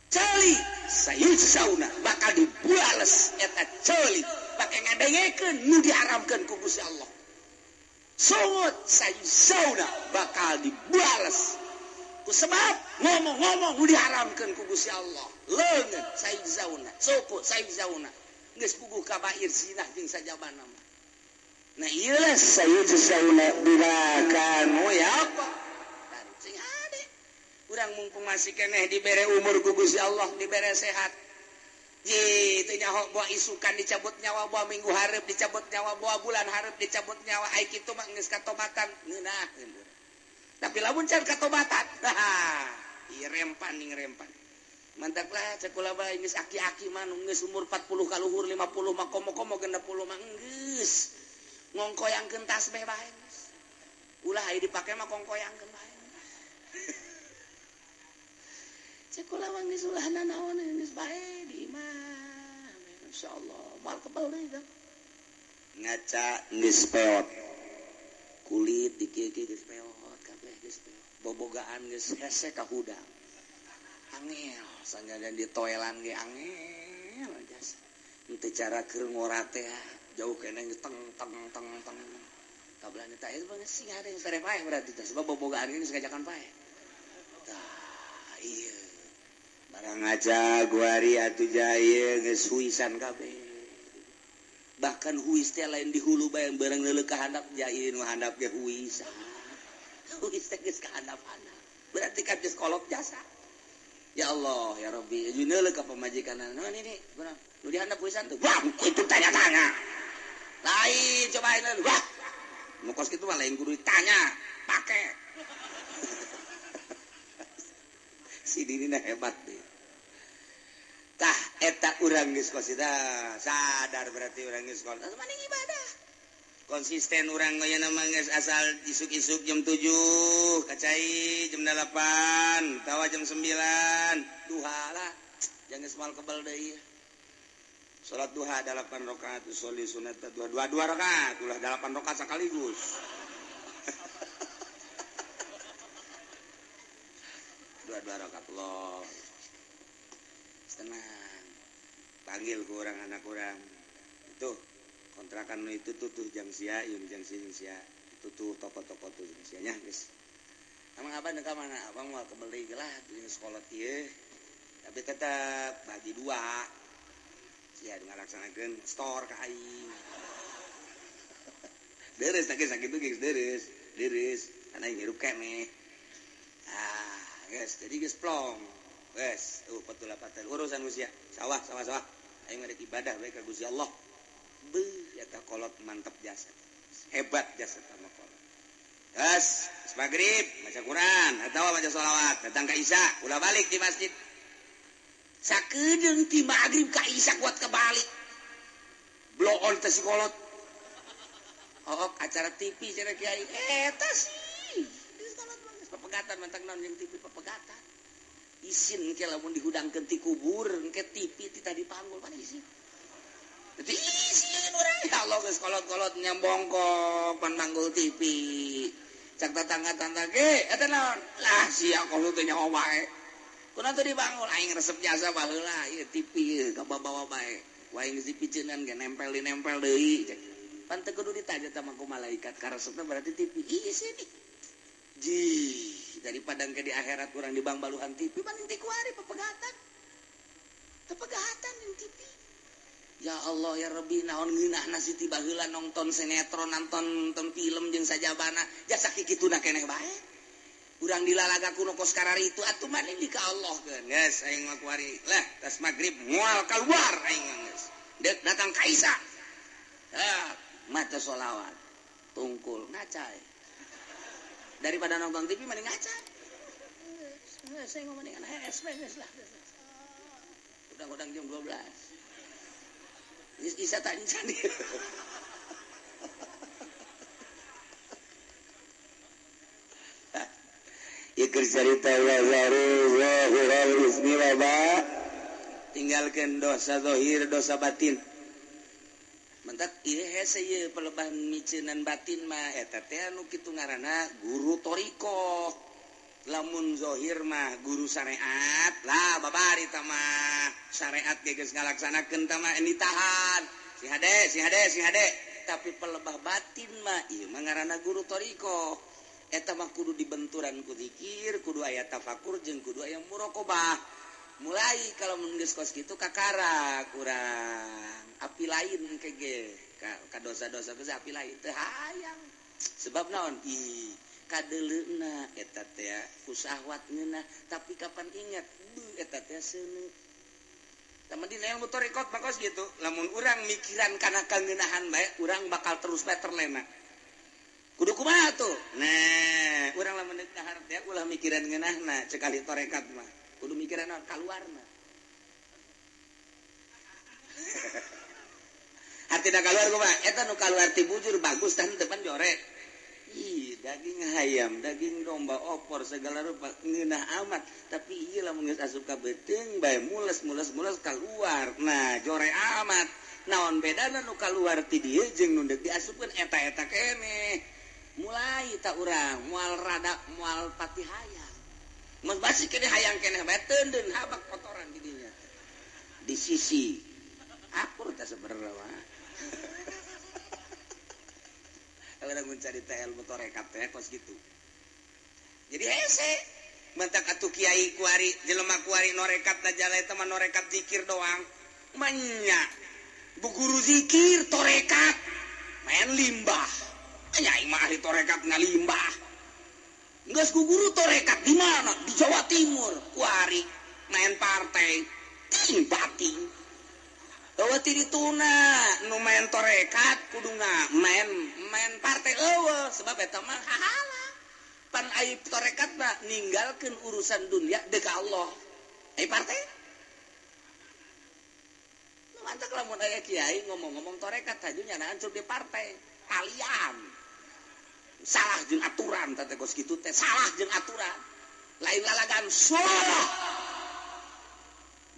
Ceuli sayujzauna bakal dibales eta ceuli pake ngadengekeun nu diharamkeun ku Gusti Allah. Sungut sayujzauna bakal dibales ku sebab ngomong-ngomong nu diharamkeun ku Gusti Allah. Leungeun sayujzauna, suku sayujzauna geus puguh kabair zinah jeung sajabana mah. Nah ieu lah sayujzauna bima kanu yaqtarifun. Sing hade urang mumpung masih keneh dibere umur ku Gusti Allah, dibere sehat. Ji teu nyaho boa isukan dicabut nyawa, boa minggu hareup dicabut nyawa, boa bulan hareup dicabut nyawa, ai kitu mah geus katobatan ngeunaheun. Tapi lamun can katobatan, nah, ieu rempan ning rempan. Mantaklah cek kula bae geus aki-aki mah nu geus umur 40 ka luhur 50 mah komo-komo 60 mah geus ngongkoyangkeun tasbih bae geus. Ulah aya dipake mah kongkoyangkeun bae. Cek kula mah geus ulah nanaon geus bae di imah. Insyaallah moal kebel deui tah. Ngaca geus peot. Kulit dikieu-kieu geus peot kabeh geus peot. Bobogaan geus hese ka hudang. Angel sanjadan di toelan ge angel jasa. Henteu cara keur ngora teh jauh keneh teng teng teng teng. Kabelah teh eta mah sing hade geus tere paeh berarti teh sebab bobogaan ge geus ngajakan paeh. Tah ieu. Barang ngaca guari atuh jaya geus huisan kabeh. Bahkan huis teh lain di hulu bae barang leuleuk ka handap jaya nu handap ge huisan. Huis teh geus ka handap-handap. Berarti kan geus kolot jasa. Ya Allah ya Rabbi, neuleuh ka pamajikanna. Naon ini? Kunaon? Nu dihandap huisan tuh. Wah, itu tanya-tanya. Lain cobain leuh. Wah. Nu kos kitu mah lain kudu ditanya, pake. Si Dini hebat deh. Tah eta urang geus kos sadar berarti urang geus kos. Mending ibadah. Konsisten urang goyana mah geus asal isuk-isuk jam 7, kacai jam 8, tawa jam 9, duha lah. Jangan geus moal kebel deui. Salat duha 8 rakaat, usolli sunat 2 rakaat, ulah 8 rakaat sekaligus. 2 rakaat Allah. Tenang. Panggil ke orang anak orang. Itu kontrakan itu tuh jang sia, ieu jang sia jeung sia. Itu tuh toko-toko tuh jang sia nya geus. Emang abang ka mana? Abang moal kebeli lah jeung sekolah ieu. Tapi tetep bagi dua. Sia ngalaksanakeun store ka aing. Deres teh sakitu geus deres, deres. Kana aing hirup keneh. Ah, geus jadi geus plong. Geus, patulapaten urusan Gusti sawah sawah sawah. Aing mah ibadah bae ka Gusti Allah. Beuh eta kolot mantep jasa. Hebat jasa sama kolot. Geus, magrib maca Quran atawa maca sholawat, datang ka Isya, ulah balik di masjid. Sakedeung ti magrib ka Isya kuat kebalik. Blow on teh si kolot. Oh, acara TV cenah kiai. Eta sih. Geus kolot mah geus papegatan mantang naon jeung TV papegatan. Isin ke lamun dihudangkeun ti kubur engke TV ti tadi panggul mana isin. Jadi isin urang ya Allah geus kolot-kolot nyambongkok pan manggul TV. Cak tetangga-tetangga ge eta naon? Lah sia kolot teh nyaho wae. Kunaon teu dibangun aing resep jasa baheula ieu TV ieu kabawa bae. Wae geus dipiceunan ge nempel dinempel deui. Pan teu kudu ditanya tah ku malaikat karesepna berarti TV. Ieu sini. Jih, daripada ke di akhirat kurang di bangbaluhan TV paling ti kuari pepegatan. Pepegatan yang TV. Ya Allah ya Rabbi naon ngeunahna si ti baheula nonton sinetron nonton film jeung sajabana jasa kikituna keneh bae. Urang dilalaga kuno kos kararitu atuh mah di ka Allah keun. Geus aing mah kuari. Lah tas magrib moal kaluar aing mah geus. Deuk datang ka Isa. Ah, mata sholawat. Tungkul ngacai. Daripada nonton TV mending ngaca. Saya ngomong dengan HSP geus lah. Udang-udang jam 12. Geus isa tak encan. Ieu keur carita tinggalkeun dosa zahir dosa batin. Mentak ieu hese ieu pelebah miceunan batin mah eta teh anu kitu ngaranna guru thariqah. Lamun zahir mah guru syariat lah babari tah mah syariat ge geus ngalaksanakeun tah mah ditahan. Si hade si hade si hade. Tapi pelebah batin mah ieu mah ngaranna guru thariqah. Eta mah kudu dibenturan ku zikir, kudu aya tafakur jeung kudu aya muraqabah. Mulai kalau mun geus kos kitu kakara kurang api lain kege ka dosa-dosa geus api lain teu hayang sebab naon ih kadeuleuna eta teh ku syahwat ngeunah tapi kapan ingat beuh eta teh seuneu tah di ilmu thariqat mah kos kitu lamun urang mikiran kana kangeunahan bae urang bakal terus bae terlena kudu kumaha tuh nah urang lamun deuk dahar teh ulah mikiran ngeunahna cek ahli tarekat mah kudu mikiran naon kaluarna. Artina kaluar kumaha? Eta nu kaluar ti bujur bagus tah depan jorek. Ih, daging hayam, daging domba, opor segala rupa ngeunah amat, tapi ieu lamun geus asup ka beuteung bae mules-mules-mules kaluar. Nah, jorek amat. Naon bedana nu kaluar ti dieu jeung nu deuk diasupkeun eta-eta keneh. Mulai ta urang moal rada moal pati hayang. Mun basi keneh hayang keneh bae teundeun habak kotoran di dinya. Di sisi akur tah sebenarnya mah. Urang mun carita ilmu tarekat teh kos kitu. Jadi hese mentak atuh kiai kuari jelema kuari norekat da jala eta mah norekat zikir doang. Manya bu guru zikir tarekat main limbah. Nya aing mah ahli tarekat ngalimbah. Geus ku guru tarekat di mana? Di Jawa Timur kuari main partai ting bating. Eueuh ti dituna nu main tarekat kudu main main partai eueuh sebab eta mah hahala. Pan ai tarekat mah ninggalkeun urusan dunia deuk ka Allah. Ai partai? Nu mantak lamun aya kiai ngomong-ngomong tarekat haju nyana hancur di partai. Kalian salah jeung aturan teh kos kitu teh salah jeung aturan. Lain lalagan salah.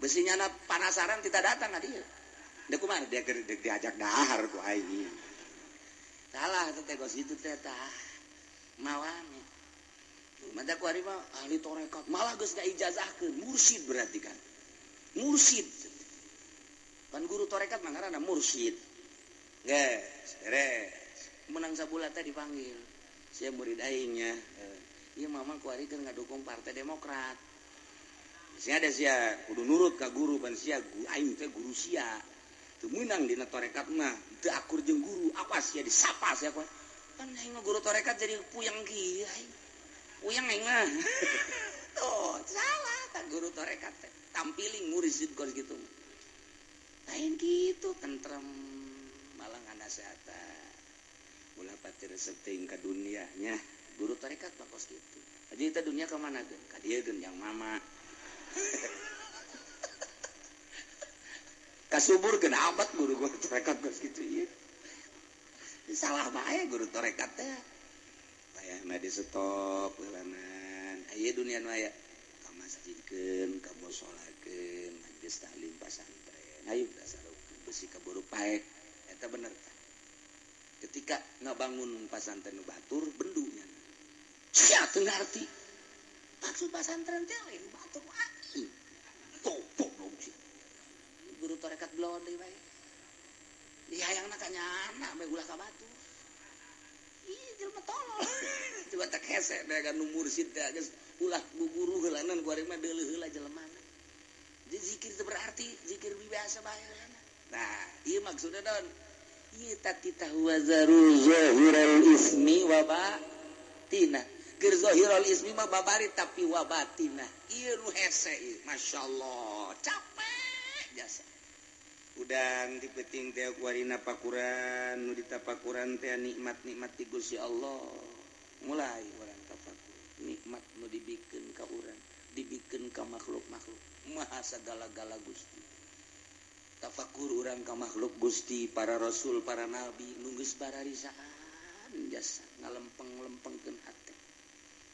Besi nyana panasaran tidak datang ka dieu. Deuk kumaha dia diajak dahar ku aing. Salah teh kos kitu teh tah. Mawane. Mata ku ari mah ahli tarekat malah geus ngaijazahkeun mursyid berarti kan. Mursyid. Pan guru tarekat mah ngaranna mursyid. Geus, beres. Menang sabulan teh dipanggil. Sia murid aingnya. Ieu mama ku ari keur ngadukung Partai Demokrat. Sia ada sia kudu nurut ka guru pan sia aing teh guru sia. Teu meunang dina tarekat mah, teu akur jeung guru, awas sia disapa sia ku. Pan aing mah guru tarekat jadi puyeng kieu aing. Puyeng aing mah. Tuh, salah tah guru tarekat teh. Tampiling mursyid kos kitu. Lain kitu tentrem malah nganasehatan. Ulah pati resep teuing ka dunianya. Guru tarekat mah kos kitu. Jadi kita dunia ka mana geun? Ka dieu geun yang mama. Kasubur geun amat guru guru tarekat kos kitu ieu. Salah bae guru tarekat teh. Wayahna di stop heulanan. Aya dunia nu aya ka masjidkeun, ka musolakeun, majelis taklim pasantren. Ayo dasar besi kaburu paek. Eta bener tah. Ketika ngabangun pasantren batur bendunya. Sia teu ngarti. Maksud pasantren teh lain batur aing. Goblok dong sih. Guru tarekat belon deui bae. Di hayangna ka nyana bae ulah ka batur. Ih jelema tolol. Coba tak hese daegan nu mursid teh geus ulah guru heulanan ku ari mah deuleuh heula jelemana. Jadi zikir teu berarti zikir biasa bae. Nah, ieu maksudna don. Ieu tatita huwa zaru zahiral ismi wa batina. Keur zahirul ismi mah babari tapi wa batina. Ieu nu hese ieu, masyaallah, capek jasa. Udang ti peuting teh kuarina pakuran, nu ditapakuran teh nikmat-nikmat ti Gusti Allah. Mulai urang tafakur, nikmat nu dibikeun ka urang, dibikeun ka makhluk-makhluk. Maha sagala-gala Gusti. Tafakur urang ka makhluk Gusti, para rasul, para nabi, nu geus bararisaan jasa ngalempeng-lempengkeun hate.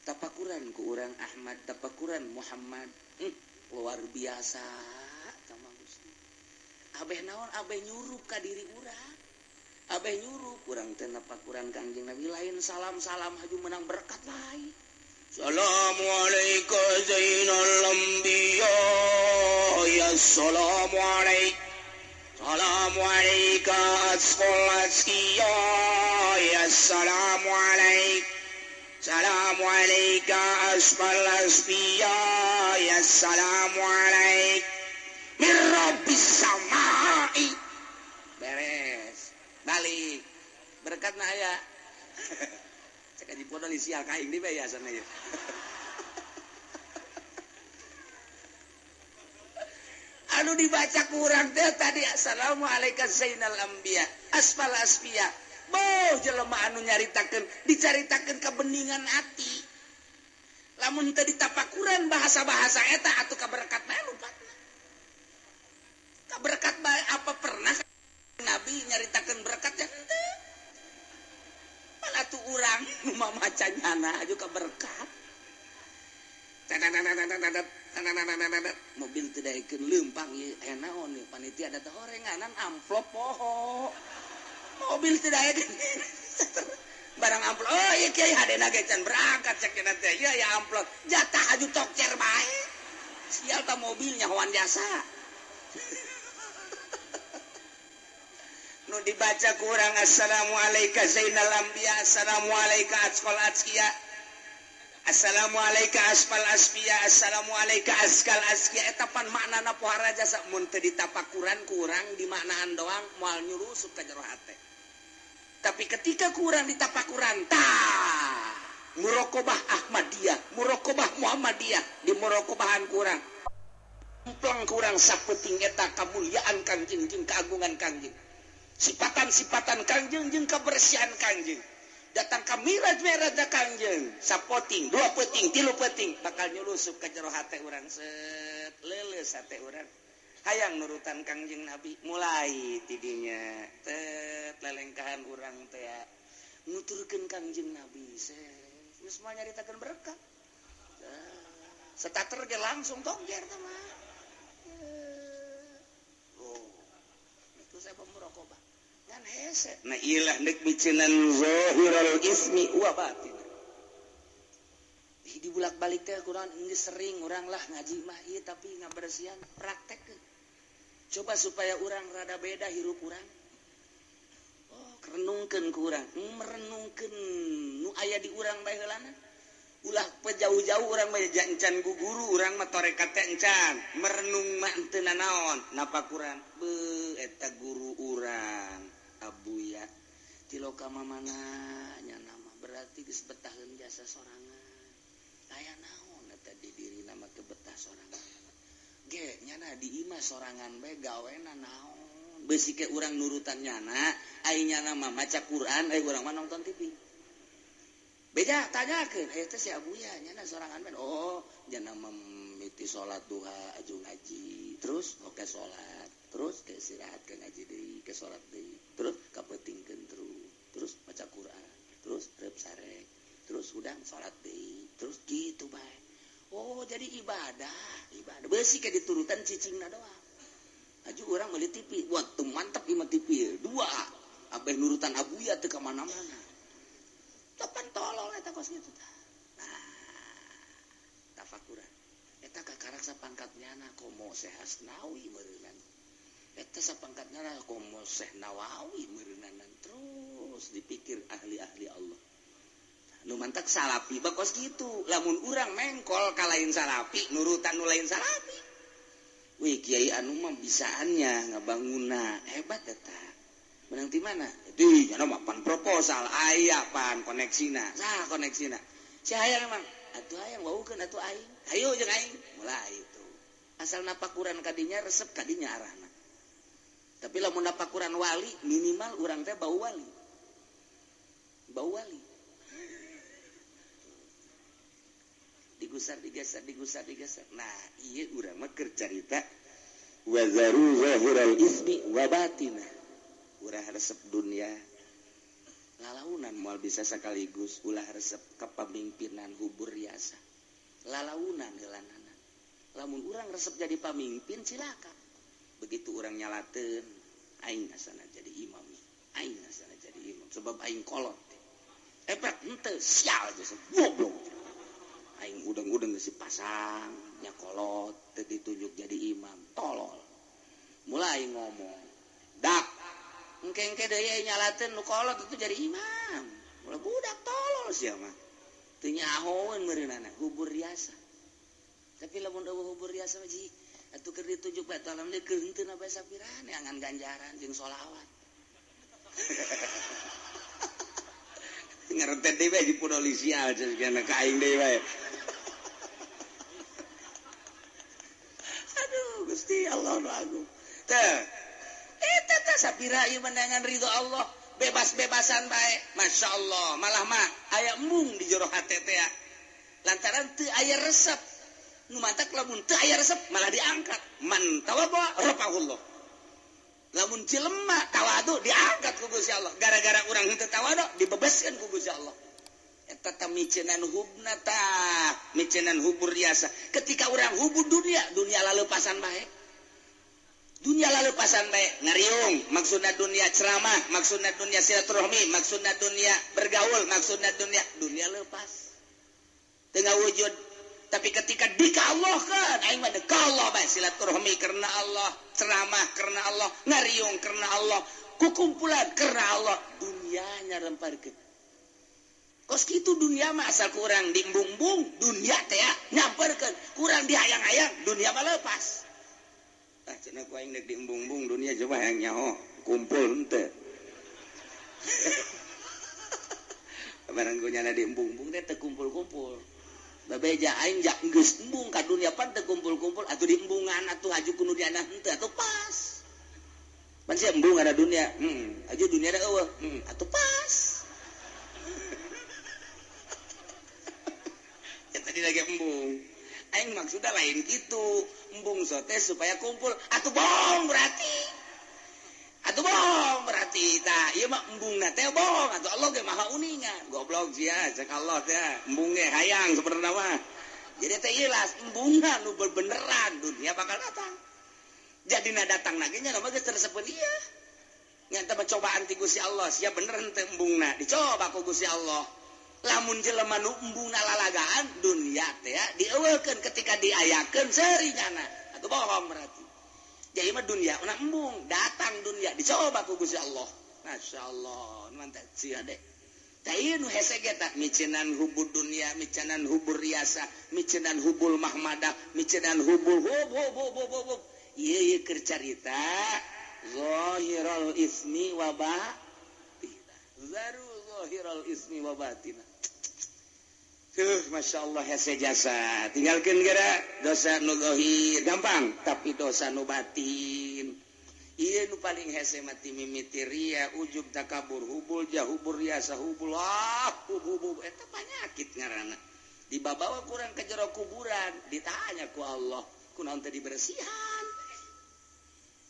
Tafakuran ku urang Ahmad, tafakuran Muhammad, luar biasa sama Gusti. Abeh naon abeh nyurup ka diri urang. Abeh nyurup urang teh napakuran Kangjeng Nabi lain salam-salam haju menang berkat lain. Assalamualaikum zainal anbiya ya assalamu alaikum. Assalamu alaikum asfal asqiya ya assalamu alaikum. Assalamu alaikum asfal asfiya ya assalamu alaikum. Min rabbis samai. Beres. Balik. Berkat na aya. Cek aji podo sial ka aing di bae sana ieu. Anu dibaca kurang teh tadi assalamualaikum zainal anbiya asfal asfiya. Boh jelema anu nyaritakeun dicaritakeun kebeningan hati. Lamun teu ditapakuran bahasa-bahasa eta atuh kaberkat bae lupatna. Kaberkat bae apa pernah Nabi nyaritakeun berkatnya henteu. Malah tuh urang nu mamaca nyana aju kaberkat. Mobil teu daekeun leumpang ieu aya naon ieu panitia da teh horenganan amplop poho. Mobil teu daekeun barang amplop. Oh ieu kiai hadena ge can berangkat cek cenah teh. Ieu aya amplop. Jatah aju tokcer bae. Sial ta mobilnya hoan jasa. Nu dibaca kurang assalamualaikum zainal anbiya assalamualaikum asfal asqiya assalamualaikum asfal asfiya assalamualaikum askal asqiya eta pan maknana pohara jasa mun teu ditapakuran kurang dimaknaan doang moal nyurusup ka jero hate. Tapi ketika kurang ditapakuran tah muraqabah Ahmadiyah, muraqabah Muhammadiyah, di muraqabahan kurang. Pleng kurang sapeting eta kamuliaan Kangjeng jeung keagungan Kangjeng. Sipatan-sipatan Kangjeng jeung kebersihan Kangjeng. Datang ka miraj-miraj Kangjeng, sapoting, dua peting, tilu peting bakal nyulusup ka jero hate urang set leuleus hate urang. Hayang nurutan Kangjeng Nabi mulai tidinya tet lelengkahan urang teh nuturkeun Kangjeng Nabi set geus mah nyaritakeun berkat. Setater ge langsung tongjer teh mah. Oh, itu saya pemuraqabah. Ngan hese. Nah ilah deuk miceunan zahirul ismi wa batin. Di bulak-balik teh kurang geus sering urang lah ngaji mah ieu tapi ngabersihan praktek. Coba supaya urang rada beda hirup urang. Oh, renungkeun ku urang, merenungkeun nu aya di urang bae heulana. Ulah jauh-jauh urang mah encan ku guru urang mah tarekat teh encan. Merenung mah henteu nanaon, napakuran. Beuh eta guru urang Abuya. Tiloka mamana nya nama berarti geus betaheun jasa sorangan. Aya naon eta di dirina mah kebetah sorangan. Ge nyana di imah sorangan bae gawena naon. Beusi ke urang nurutan nyana, ai nyana mah maca Quran, ai urang mah nonton TV. Beja tanyakeun, eta si Abuya nyana sorangan bae. Oh, nyana mimiti salat duha aju ngaji, terus oke salat, terus ke istirahat ke ngaji deui, ke salat deui, terus kapeutingkeun terus, terus maca Quran, terus reup sarek, terus udang salat deui, terus gitu bae. Oh, jadi ibadah, ibadah. Beusi ke diturutan cicingna doang. Aju urang meuli TV, wah teu mantep ieu mah TV, dua. Abeh nurutan abuya teu ka mana-mana. Tepan tolol eta kos kitu tah. Nah, tafakuran. Eta kakarak sapangkat nyana komo Syekh Asnawi meureunnan. Eta sapangkat nyana komo Syekh Nawawi meureunnan. Terus dipikir ahli-ahli Allah. Nu mantak salapi bakos kitu. Lamun urang mengkol ka lain salapi, nurutan nu lain salapi. Wih, kiai anu mah bisaannya ngabangunna hebat eta. Menang di mana? Di nyana mah pan proposal aya pan koneksina. Sah koneksina. Si hayang emang atuh hayang waukeun atuh aing. Hayu jeung aing. Mulai itu. Asal napakuran kadinya resep kadinya arahna. Tapi lamun napakuran wali minimal urang teh bau wali. Bau wali. Digusar digeser digusar digeser. Nah, ieu urang mah keur carita wa zaru zahiral ismi wa batinah. Ulah resep dunia lalaunan moal bisa sekaligus ulah resep kepemimpinan hubur riasa lalaunan heulanana lamun urang resep jadi pamimpin cilaka begitu urang nyalateun aing asana jadi imam aing asana jadi imam sebab aing kolot epek henteu sial geus goblok aing udeng-udeng geus dipasang nya kolot teu ditunjuk jadi imam tolol mulai ngomong dak engke-engke deui nyalateun nu kolot itu jadi imam. Ulah budak tolol sia mah. Teu nyahoeun meureunana hubur riasa. Tapi lamun eueuh hubur riasa mah ji atuh keur ditunjuk bae alam deui keur henteu na bae sapirane angan ganjaran jeung sholawat. Ngarentet deui bae di polisi cenah ka aing deui bae. Aduh Gusti Allah nu agung. Teh eta teh sapira ieu menangan ridho Allah bebas-bebasan bae Masya Allah malah mah aya embung di jero hate teh lantaran teu aya resep nu mantak lamun teu aya resep malah diangkat man tawadhu rafa'ullah lamun jelema tawadu diangkat ku Gusti Allah gara-gara urang henteu tawadu dibebaskeun ku Gusti Allah eta teh micenan hubna tah micenan hubur riasa ketika urang hubur dunia dunia laleupasan bae dunia lalu pasan baik ngariung maksudna dunia ceramah maksudna dunia silaturahmi maksudna dunia bergaul maksudna dunia dunia lepas tengah wujud tapi ketika dikallahkan aing mah dekallah bae silaturahmi karena Allah ceramah karena Allah ngariung karena Allah kukumpulan karena Allah dunianya remparkeun kos kitu dunia mah asal kurang diembung-embung dunia teh nyamperkeun kurang dihayang-hayang dunia mah lepas. Ah cenah ku aing deuk diembung-embung dunia coba hayang nyaho kumpul henteu. Barang ku nyana diembung-embung teh teu kumpul-kumpul. Babeja aing jak geus embung ka dunia pan teu kumpul-kumpul atuh diembungan atuh haju ku nu diana henteu atuh pas. Pan sia embung ada dunia, haju dunia da eueuh, atuh pas. Ya tadi lagi embung. Aing maksudnya lain gitu embung sote supaya kumpul atuh bohong berarti atuh bohong berarti tah ieu mah embungna teh bohong atuh Allah ge maha uningan goblok sia cek Allah teh embung ge hayang sebenarnya mah jadi teh ilas embungna nu beneran dunia bakal datang jadina datang lagi nya mah geus teresepeun ieu nya teh cobaan ti Gusti Allah sia bener henteu embungna dicoba ku Gusti Allah lamun jelema nu embungna lalagaan dunia teh dieuweukeun ketika diayakeun seuri nyana atuh bohong berarti jadi mah dunia una embung datang dunia dicoba ku Gusti Allah masyaallah mantap sia deh tah ieu nu hese ge tah micenan hubur dunia micenan hubur riasa micenan hubul mahmadah micenan hubul hub hub hub hub hub ieu ieu keur carita zahiral ismi wa batinah zaru zahiral ismi wa batinah. Masya Allah hese jasa tinggalkan gara dosa nu zahir gampang tapi dosa nu batin ieu nu paling hese mati mimiti ria ujub takabur hubul jahubur riasa hubul ah hub hub eta penyakit ngaranna dibabawa kurang ke jero kuburan ditanya ku Allah kunaon teh dibersihan.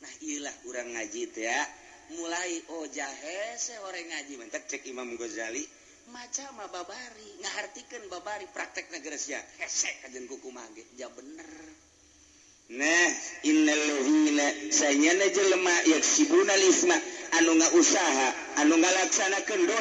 Nah ieulah urang ngaji teh ya mulai oh jahese orang ngaji mentek cek Imam Ghazali maca mah babari ngahartikeun babari praktekna geus sia hese kajen kuku mah ge ja bener Nah, innal ladzina sanyana jelema yaksibuna isma anu ngausaha anu ngalaksanakeun dosa.